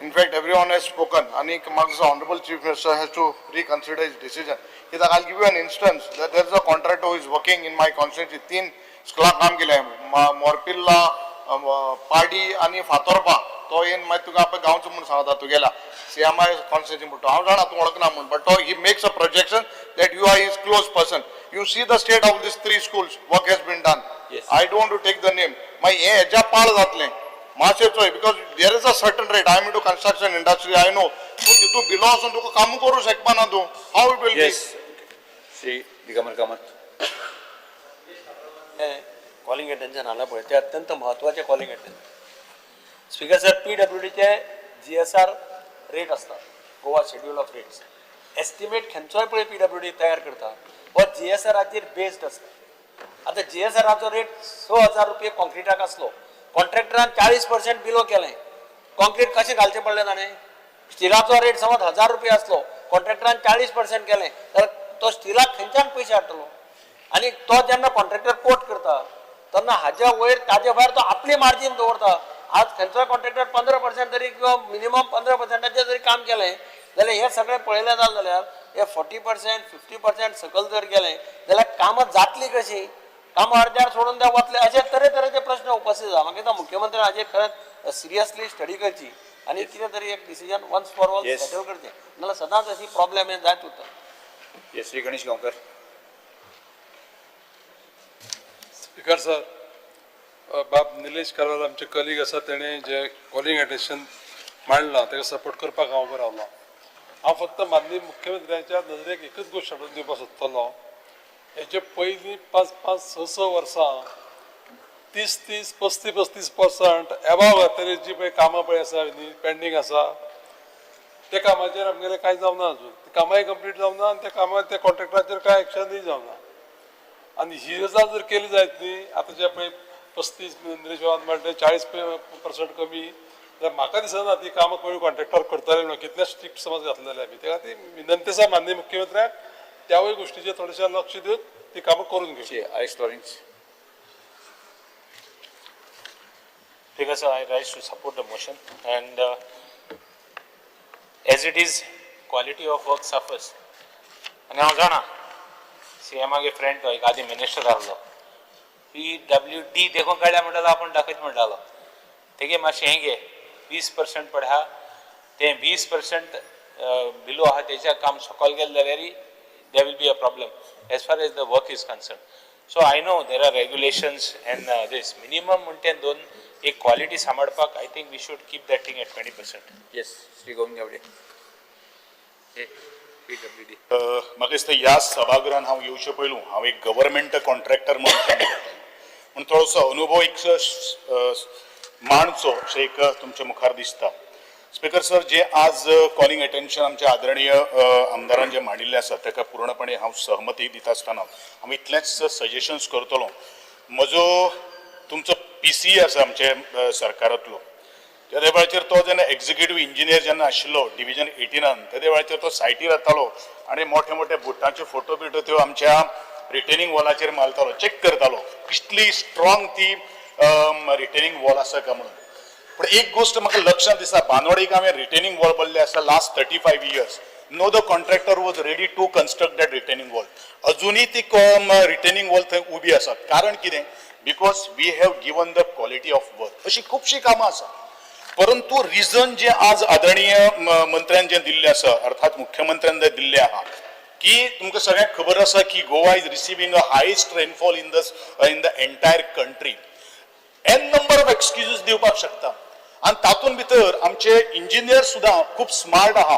in fact everyone has spoken. Anik Marx, the Honorable Chief Minister has to reconsider his decision. I'll give you an instance. That there is a contractor who is working in my constituency. 3 स्कुलां काम केलें, मोरपिल्ला, पाडी आनी फातोरपा. तो येवन मागीर तुका आपल्या गांवचो म्हूण सांगता तुगेला सीएमआय कॉन्स्टिट्युएन्सी म्हणटा. हांव जाणा तूं वळखना म्हूण, बट तो he makes a projection that you are his close person. You see the state of these 3 schools, work has been done. I don't want to take the name. मागीर हें हेज्या पाळ जातलें. मातशें चोय, because there is a certain rate. I am into construction industry, I know. तूं तितून below वचून तुका कामूय करूं शकपाना तूं. How it will be? Yes, Shri Digambar Kamat. Calling attention आला पळय ते अत्यंत म्हत्वाचें calling attention. Speaker sir, पीडब्ल्यूडीचे जीएसआर rate आसता, Goa schedule of rates. Estimate खंयचोय पळय पीडब्ल्यूडी तयार करता हो जीएसआराचेर बेस्ड आसता. आतां जीएसआराचो रेट 6,000 रुपये कॉन्क्रिटाक आसलो, कॉन्ट्रॅक्टरान 40% बिलो केलें, कॉन्क्रीट कशें घालचें पडलें ताणें? स्टिलाचो रेट समज 1,000 रुपये आसलो, कॉन्ट्रॅक्टरान 40% केलें जाल्यार तो स्टिलाक खंयच्यान पयशे हाडटलो? आनी तो जेन्ना कॉन्ट्रॅक्टर कोट करता तेन्ना हाज्या वयर ताजे भायर तो आपली मार्जीन दवरता. आज खंयचोय कॉन्ट्रॅक्टर 15% तरी किंवा मिनिमम 15%चें जरी काम केलें जाल्यार हें सगळें पळयलें जालें जाल्यार हे 40% 50% सकयल जर गेलें जाल्यार कामां जातलीं कशीं? कामां अर्द्यार सोडून ते वतले, अशे तरेतरेचे प्रश्न उपस्थित जाता. म्हाका दिसता मुख्यमंत्र्यान हाजेर खरेंच सिरियसली स्टडी करची आनी कितें तरी एक decision once for all settle करचें, नाजाल्यार सदांच अशी प्रॉब्लेम हे जायत उरता. Yes, Shri Ganesh Gaonkar. Speaker sir, बाब निलेश कारवाल आमचे कलीग आसा, तेणें जे कॉलिंग अटेन्शन मांडलां ताका सपोर्ट करपाक हांव उबो रावलां. हांव फक्त माननीय मुख्यमंत्र्याच्या नदरेक एकूच गोश्ट हाडून दिवपाक सोदतलो. हेचे पयलीं 5 5 6 6 वर्सां 30 30 35 35% एबाव जातरी जी पळय कामां पळय आसा न्ही पेंडींग आसा, त्या कामाचेर आमगेलें कांय जावना अजून. ती कामांय कंप्लीट जावना आनी त्या कामां त्या कॉन्ट्रॅक्टराचेर कांय एक्शनूय जावना. आनी ही गजाल जर केली जायत न्ही, आतां जे पळय 35 निलेश बाबान म्हणलें 40% कमी, जाल्यार म्हाका दिसना ती कामां कोणी कॉन्ट्रॅक्टर करतले म्हणून. कितले स्ट्रिक्ट समज घातलेले आमी, त्या खातीर विनंती आसा माननीय मुख्यमंत्र्याक त्यावूय गोश्टीचेर थोडेशें लक्ष दिवन ती कामां करून घेवची. Alex Lawrence. Speaker sir, I rise to support the motion, and as it is, quality of work suffers. आनी हांव जाणा सीएमागे फ्रेंड तो एक आदी मिनिस्टर आहलो, पीडब्ल्यूडी देखून काडल्या म्हणटालो, आपूण दाखयत म्हणटालो. तेगे मातशें हें घे, 20% पळय आहा तें 20% बिलो आहा, तेच्या काम सकयल गेलें जाल्यार there will be a problem as far as the work is concerned. So I know there are regulations and this minimum म्हणटे दोन एक क्वालिटी सांबाळपाक I think we should keep that thing at 20%. Yes, Shri Govind Gawade. PWD. म्हाका दिसता ह्या सभागृहान हांव येवचे पयलू हांव एक गव्हर्मेंट कॉन्ट्रॅक्टर म्हणून काम करतालो, पूण थोडोसो अनुभव एक मांडचो अशें एक तुमच्या मुखार दिसता. स्पीकर सर, जे आज कॉलिंग अटेन्शन आमच्या आदरणीय आमदारान जे मांडिल्लें आसा ताका पूर्णपणे हांव सहमती दिता आसतना हांव इतलेंच सजेशन्स करतलो. म्हजो तुमचो पीसी आसा आमचे सरकारांतलो, त्या वेळाचेर तो जेन्ना एक्झिक्युटीव इंजिनियर जेन्ना आशिल्लो डिविजन 18, त्या वेळाचेर तो सायटीर येतालो आनी मोठे मोठे बुटांचे फोटो बिटो त्यो आमच्या रिटेनिंग वॉलाचेर मारतालो, चॅक करतालो कितली स्ट्रॉंग ती रिटेनिंग वॉल आसा काय म्हणून. पूण एक गोश्ट म्हाका लक्षांत दिसता, बांदोडेक हांवें रिटेनिंग वॉल बसले आसा last 35 years. No the contractor was ready to construct that retaining wall. अजुनूय ती रिटेनिंग वॉल थंय उबी आसा. कारण कितें? Because we have given the quality of work. अशी खुबशीं कामां आसा, परंतु रिजन जे आज आदरणीय मंत्र्यान जे दिल्लें आसा, अर्थात मुख्यमंत्र्यान जे दिल्लें आहा की तुमकां सगळ्यांक खबर आसा की Goa is receiving a highest rainfall in the entire country. N number of excuses दिवपाक शकता आनी तातूंत भितर आमचे इंजिनियर सुद्दां खूब स्मार्ट आहा.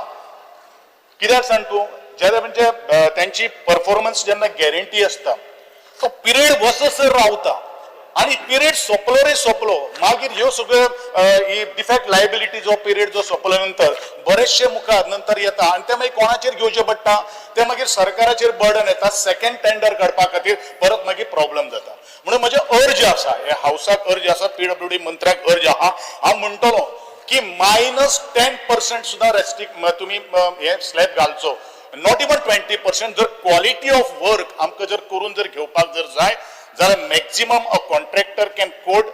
कित्याक सांग तूं, जेन्ना म्हणजे त्यांची परफॉर्मन्स जेन्ना गॅरंटी आसता तो पिरियड वचसर रावता आनी पिरियड सोंपलो रे सोंपलो, मागीर ह्यो सगळ्यो ही डिफेक्ट लायबिलिटी जो पिरियड जो सोंपल्या नंतर बरेचशे मुखार नंतर येता आनी ते मागीर कोणाचेर घेवचें पडटा, ते मागीर सरकाराचेर बर्डन येता. सेकंड टेंडर काडपा खातीर परत मागीर प्रॉब्लम जाता. म्हणून म्हजें अर्ज आसा, हे हावसाक अर्ज आसा, पीडब्ल्यूडी मंत्र्याक अर्ज आहा, हांव म्हणटलो की -10% सुद्दां रेस्ट्रिक्ट तुमी हे स्लॅब घालचो, not even 20%. जर क्वॉलिटी ऑफ वर्क आमकां जर करून जर घेवपाक जर जाय जाल्यार maximum a contractor can quote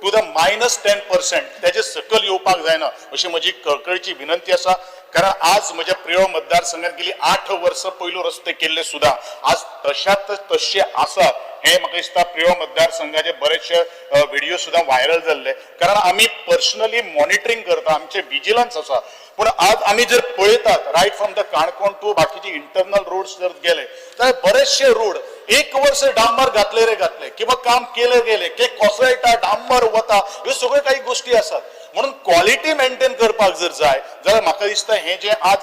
to the -10%, तेजे सकयल येवपाक जायना अशी म्हजी कळकळीची विनंती आसा. कारण आज म्हज्या प्रियोळ मतदारसंघात गेली 8 वर्सां पयलू रस्ते केल्ले सुद्दां आज तशात तशे आसा. हे म्हाका दिसता प्रियोळ मतदारसंघाचे बरेचशे व्हिडिओ सुद्दां व्हायरल जाल्ले, कारण आमी पर्सनली मॉनिटरींग करता, आमचे विजिलन्स आसा. पूण आज आमी जर पळयतात right from the Canacona to बाकीचे इंटरनल रोड्स जर गेले जाल्यार बरेचशे रोड एक वर्ष डांबर घातले रे घातले किंवा काम केले गेले ते कोसळटा, डांबर वता, ह्यो सगळ्यो काही गोष्टी आसात. म्हणून क्वॉलिटी मेंटेन करपाक जर जाय जाल्यार म्हाका दिसता हे जे आज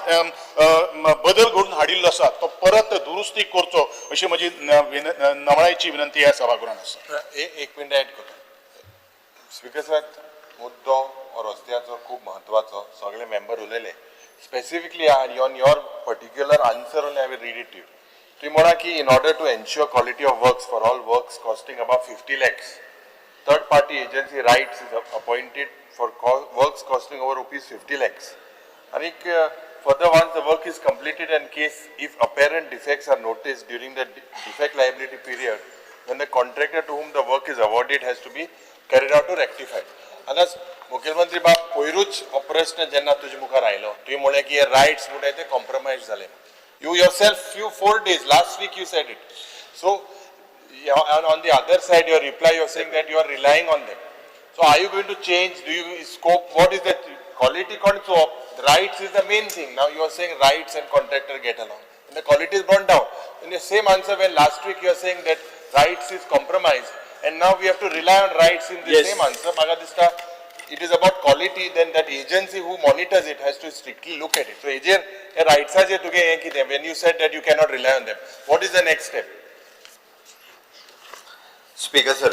बदल घडून हाडिल्लो आसा तो परत दुरुस्ती करचो अशी म्हजी नमळायेची विनंती ह्या सभागृहान आसा. एक मिनट ऍड करता. स्पीकर सर, मुद्दो हो रस्त्याचो खूब म्हत्वाचो, सगळे मेंबर उलयले. Specifically on your particular answer only I will read it you. तुमी म्हणा की in order to ensure quality of works for all works costing above 50 lakhs, third party agency RITES is appointed for works costing over rupees 50 lakhs. आनीक further, once the work is completed and case if apparent defects are noticed during the defect liability period, then the contractor to whom the work is awarded has to be carried out to rectify. आतां मुखेलमंत्री बाब, पयरूच हो प्रश्न जेन्ना तुजे मुखार आयलो, तुवें म्हणलें की हे रायट्स म्हणटाय ते कॉम्प्रोमायज जाले. You yourself few 4 days last week you said it. So on the other side, your reply, you are saying that you are relying on them. So are you going to change? Do you scope? What is the quality control? RITES is the main thing. Now you are saying RITES and contractor get along, and the quality is brought down. In the same answer, when last week you are saying that RITES is compromised, and now we have to rely on RITES in the Yes. same answer. म्हाका दिसता it is about quality, then that agency who monitors it has to strictly look at it. So हेजेर हे रायट्साचेर तुगे हें कितें, when you said that you cannot rely on them, what is the next step? Speaker sir,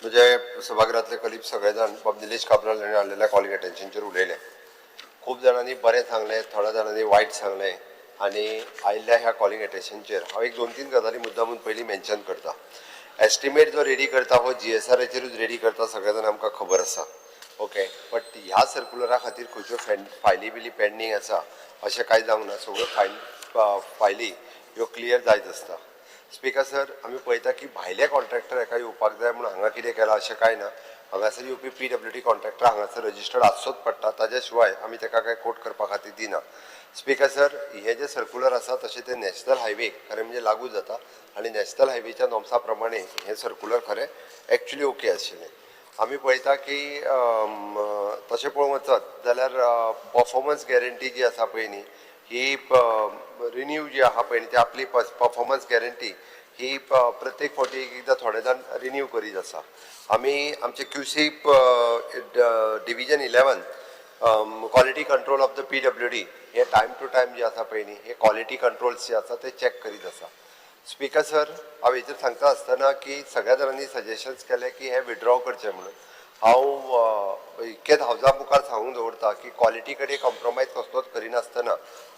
म्हणजे सभागृहातले colleague सगळे जाण बाब निलेश काब्राल हांणी हाडलेल्या कॉलिंग अटेन्शनचेर उलयले. खूब जाणांनी बरें सांगलें, थोड्या जाणांनी वायट सांगलें आनी आयिल्ल्या ह्या कॉलिंग अटेन्शनचेर हांव एक दोन तीन गजाली मुद्दामून पयलीं मेन्शन करता. एस्टिमेट जो रेडी करता हो जीएसआराचेरूच रेडी करता, सगळे जाण आमकां खबर आसा. ओके, बट ह्या सर्कुलरा खातीर खंयच्यो फायली बिली पेंडींग आसा अशें कांय जावंक ना. सगळ्यो फायली ह्यो क्लियर जायत आसता. स्पीकर सर, आमी पळयता की भायले कॉन्ट्रॅक्टर हेका येवपाक जाय म्हणून हांगा कितें केलां अशें कांय ना. हांगासर येवपी पीडब्ल्यूडी कॉन्ट्रॅक्टर हांगासर रजिस्टर्ड आसचोच पडटा, ताज्या शिवाय आमी ताका कांय कोट करपा खातीर दिना. स्पीकर सर, हे जे सर्कुलर आसा तशें तें नॅशनल हायवे खरें म्हणजे लागू जाता आनी नॅशनल हायवेच्या नॉर्म्सा प्रमाणे हें सर्कुलर खरें एक्चुली ओके आशिल्लें. आमी पळयता की तशें पळोवंक वचत जाल्यार पर्फॉर्मन्स गॅरंटी जी आसा पळय न्ही, ही रिन्यू जी आहा पळय न्ही, ती आपली पर्फॉर्मन्स गॅरंटी ही प्रत्येक फावटी एक एकदां थोडे जाण रिन्यू करीत आसा. आमी आमचे QC division 11, quality control of the PWD, hey time to time जे आसा पळय न्ही, हे क्वॉलिटी कंट्रोल्स जे आसा ते चॅक करीत आसा. स्पीकर सर, हांव हेचेर सांगता आसतना की सगळ्या जाणांनी सजेशन्स केले की हे विड्रॉ करचे म्हणून. हांव इतकेंच हावजा मुखार सांगून दवरता की क्वॉलिटी कडेन कॉम्प्रोमायज कसलोच करिनासतना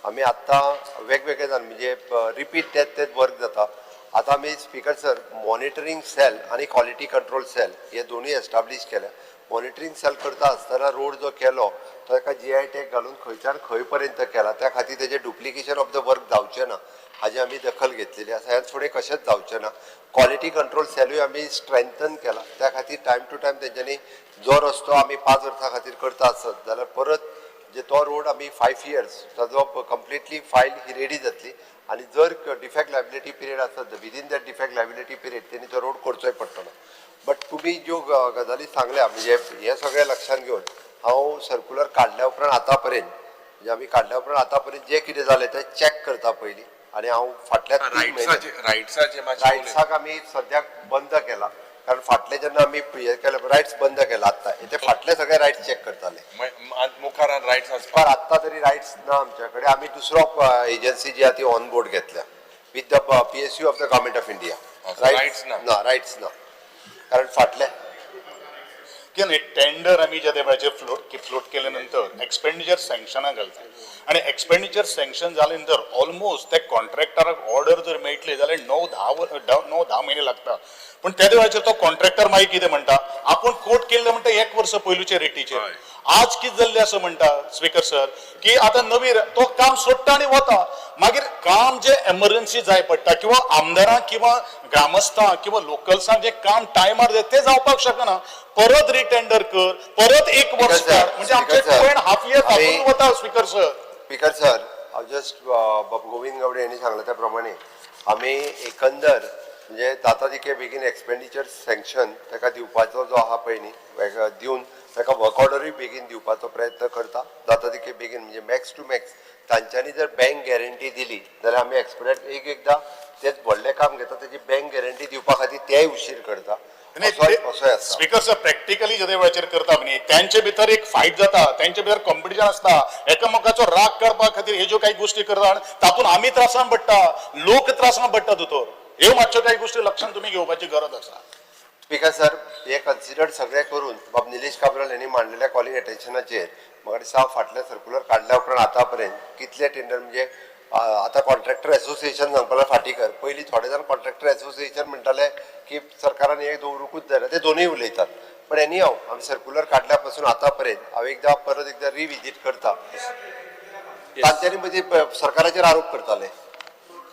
आमी आत्तां वेगवेगळे जाण म्हणजे रिपीट तेच तेच वर्क जाता. आतां आमी स्पीकर सर मॉनिटरींग सेल आनी क्वॉलिटी कंट्रोल सेल हे दोनूय एस्टाब्लीश केल्या. मॉनिटरींग सेल करता आसतना रोड जो केलो तो एका जीआय टॅग घालून खंयच्यान खंय पर्यंत केला, त्या खातीर तेजें डुप्लिकेशन ऑफ the work जावचें ना हाजी आमी दखल घेतलेली आसा. ह्यान फुडें कशेंच जावचें ना. क्वॉलिटी कंट्रोल सेलूय आमी स्ट्रेंथन केला, त्या खातीर टायम टू टायम तेंच्यांनी जो रस्तो आमी 5 वर्सां खातीर करता आसत जाल्यार परत जे तो रोड आमी 5 इयर्स ताजो कंप्लिटली फायल ही रेडी जातली आनी जर डिफेक्ट लायबिलिटी पिरियड आसत within that defect liability period तेणी तो रोड करचोय पडटलो. बट तुमी ज्यो गजाली सांगल्या म्हणजे हे सगळें लक्षात घेवन हांव सर्कुलर काडल्या उपरांत आतां पर्यंत म्हणजे आमी काडल्या उपरांत आतां पर्यंत जें कितें जालें तें चॅक करता पयलीं आनी हांव फाटल्या 3 म्हयने रायट्साक आमी सद्याक बंद केला, कारण फाटले जेन्ना आमी हें केलें रायट्स बंद केला, आत्तां ते फाटले सगळे रायट्स चॅक करताले. मुखार रायट्स पर आत्तां तरी रायट्स ना आमच्या कडेन. आमी दुसरो एजन्सी जी आहा ती ऑन बोर्ड घेतल्या with the PSU of the government of India. RITES ना, रायट्स ना, कारण फाटले की टेंडर आमी ज्या वेळाचेर फ्लोट केले नंतर एक्सपेंडिचर सँक्शनाक घालता आनी एक्सपेंडिचर सँक्शन जाले नंतर ऑलमोस्ट त्या कॉन्ट्रॅक्टराक ऑर्डर जर मेळटली जाल्यार 9-10 म्हयने लागता. पूण त्या वेळाचेर तो कॉन्ट्रॅक्टर मागीर कितें म्हणटा, आपूण कोट केल्ले म्हणटा 1 वर्स पयलूचे रेटीचेर. आज कितें जाल्लें आसा म्हणटा स्पीकर सर की आतां नवी तो काम सोडटा आनी वता. मागीर काम जे एमर्जन्सी जाय पडटा किंवा आमदारांक किंवा ग्रामस्थांक किंवा लोकल्सांक जे काम टायमार जाय तें जावपाक शकना. परत रिटेंडर कर, परत 1 वर्स कर, म्हणजे आमचे 2.5 इयर तातूंत वता. स्पीकर सर, स्पीकर सर, हांव जस्ट बाब गोविंद गावडे यांनी सांगलें त्या प्रमाणे आमी एकंदर म्हणजे जाता तितके बेगीन एक्सपेंडिचर सँक्शन ताका दिवपाचो जो आहा पळय न्ही, दिवन ताका वर्क ऑर्डरूय बेगीन दिवपाचो प्रयत्न करता जाता तितके बेगीन. म्हणजे मॅक्स टू मॅक्स तांच्यांनी जर बँक गॅरंटी दिली जाल्यार आमी एक्सपेक्ट एक एकदां तेच व्हडलें काम घेता तेजी बँक गॅरंटी दिवपा खातीर तेय उशीर करता. असोय आसता. स्पीकर सर, प्रॅक्टिकली जे वेळाचेर करता न्ही, त्यांचे भितर एक फायट जाता, त्यांचे भितर कॉम्पिटिशन आसता, एकामेकाचो राग करपा खातीर हे ज्यो काही गोष्टी करता आनी तातूंत आमी त्रासान पडटा, लोक त्रासान पडटा दोतोर. ह्यो मातश्यो काही गोष्टी लक्षात तुमी घेवपाची गरज आसा. स्पीकर सर, हे कन्सिडर सगळें करून बाब निलेश काब्राल यांनी मांडलेल्या कॉलिंग अटेन्शनाचेर म्हाका दिसता फाटलें सर्कुलर काडल्या उपरांत आतां पर्यंत कितले टेंडर, म्हणजे आतां कॉन्ट्रॅक्टर एसोसिएशन सांगपाक फाटीं कर, पयलीं थोडे जाण कॉन्ट्रॅक्टर एसोसिएशन म्हणटाले की सरकारान हे दवरुंकूच जायना, ते दोनूय उलयतात. पण एनी हाव, आमी सर्कुलर काडल्या पासून आतां पर्यंत हांव एकदां परत एकदां रिविजीट करता. तांच्यांनी मदीं सरकाराचेर आरोप करताले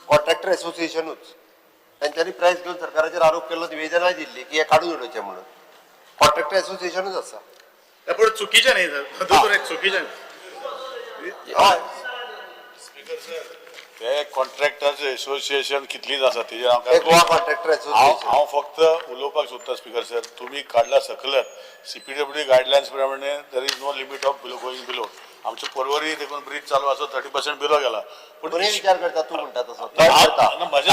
कॉन्ट्रॅक्टर एसोसिएशनूच, तांच्यांनी प्रेस घेवन सरकाराचेर आरोप केल्लो, निवेदनाय दिल्ली की हे काडून उडोवचें म्हणून. कॉन्ट्रॅक्टर एसोसिएशनूच आसा. पूण चुकीचें न्ही दोतोर, चुकीचें. हय. ते कॉन्ट्रॅक्टर्स एसोसिएशन कितलीच आसा तेजेर हांव ते गोवा कॉन्ट्रॅक्टर एसोसिएशन. हांव फक्त उलोवपाक सोदता स्पीकर सर, तुमी काडला सकलर सीपीडब्ल्यू गायडलायन्स प्रमाणे there is no limit of below going below. आमचे पर्वरी देखून ब्रीज चालू आसा, 30% बिलो गेला. पूण विचार करता तूं म्हणटा तसो करता,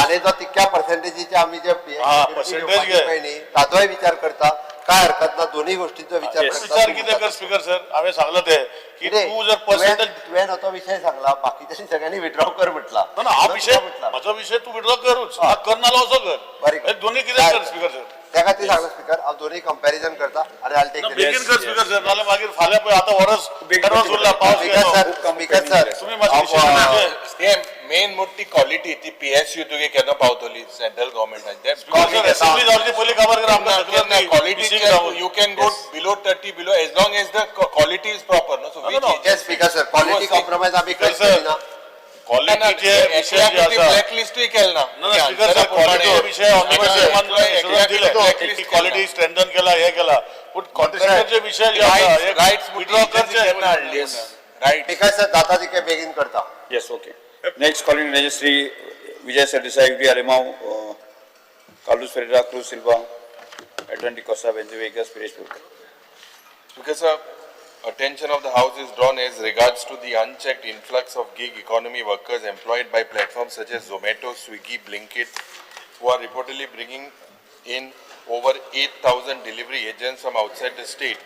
आनी जो तितक्या पर्सेंटेजीचे आमी जे पर्सेंटेज पळय न्ही ताचोय विचार करता, काय हरकत ना, दोन्ही गोष्टींचो विचार करता. विचार कितें कर स्पीकर सर, हांवें सांगला ते की तूं जर पर्सेंटेज तुवें हो विशय सांगला, बाकीच्या सगळ्यांनी विड्रॉ कर म्हटला. ना, हा विशय म्हजो विशय तूं विड्रॉ करूच करना असो कर, दोन्ही कितें कर स्पीकर सर. त्या खातीर सांगला स्पीकर, हांव दोन्ही कंपॅरिजन करता आनी आयल टेक. बेगीन कर स्पीकर सर, नाल्यार मागीर फाल्यां पळय आतां वरस एडवान्स उरला पावस. स्पीकर सर, स्पीकर सर, तुमी ते मेन मोठी क्वालिटी ती पीएसयू तुगे केन्ना पावतली सेंट्रल गव्हर्मेंटान. पयली खबर quality you can go below 30 below as long as the quality is proper. No, so yes speaker sir, quality compromise आमी खंयच करिना. क्वालिटीचे विशय जे आसा ब्लॅक लिस्टूय केल ना. स्पीकर सर, क्वालिटी विशय क्वालिटी स्ट्रेंथन केला, हे केला, पूण कॉन्ट्रॅक्टरचे विशय जे आसा हे रायट्स विड्रॉ करचे. हाडली रायट. स्पीकर सर, जाता तितके बेगीन करता. Yes, okay. Next calling Shri Vijay Sardesai, Yuri Alemao, Carlos Ferreira, Cruz Silva, Edwin D'Costa, Venzy Vegas, Viresh Purkar. Speaker sir, attention of the House is drawn as regards to the unchecked influx of gig economy workers employed by platforms such as Zomato, Swiggy, Blinkit, who are reportedly bringing in over 8,000 delivery agents from outside the state,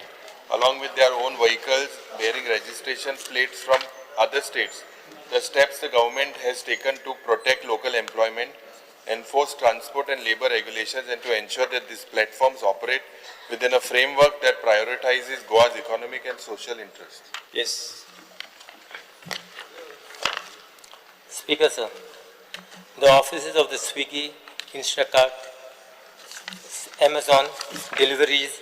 along with their own vehicles bearing registration plates from other states. The steps the government has taken to protect local employment, enforce transport and labor regulations, and to ensure that these platforms operate within a framework that prioritizes Goa's economic and social interests. Yes. Speaker sir, the offices of the Swiggy, Instacart, Amazon deliveries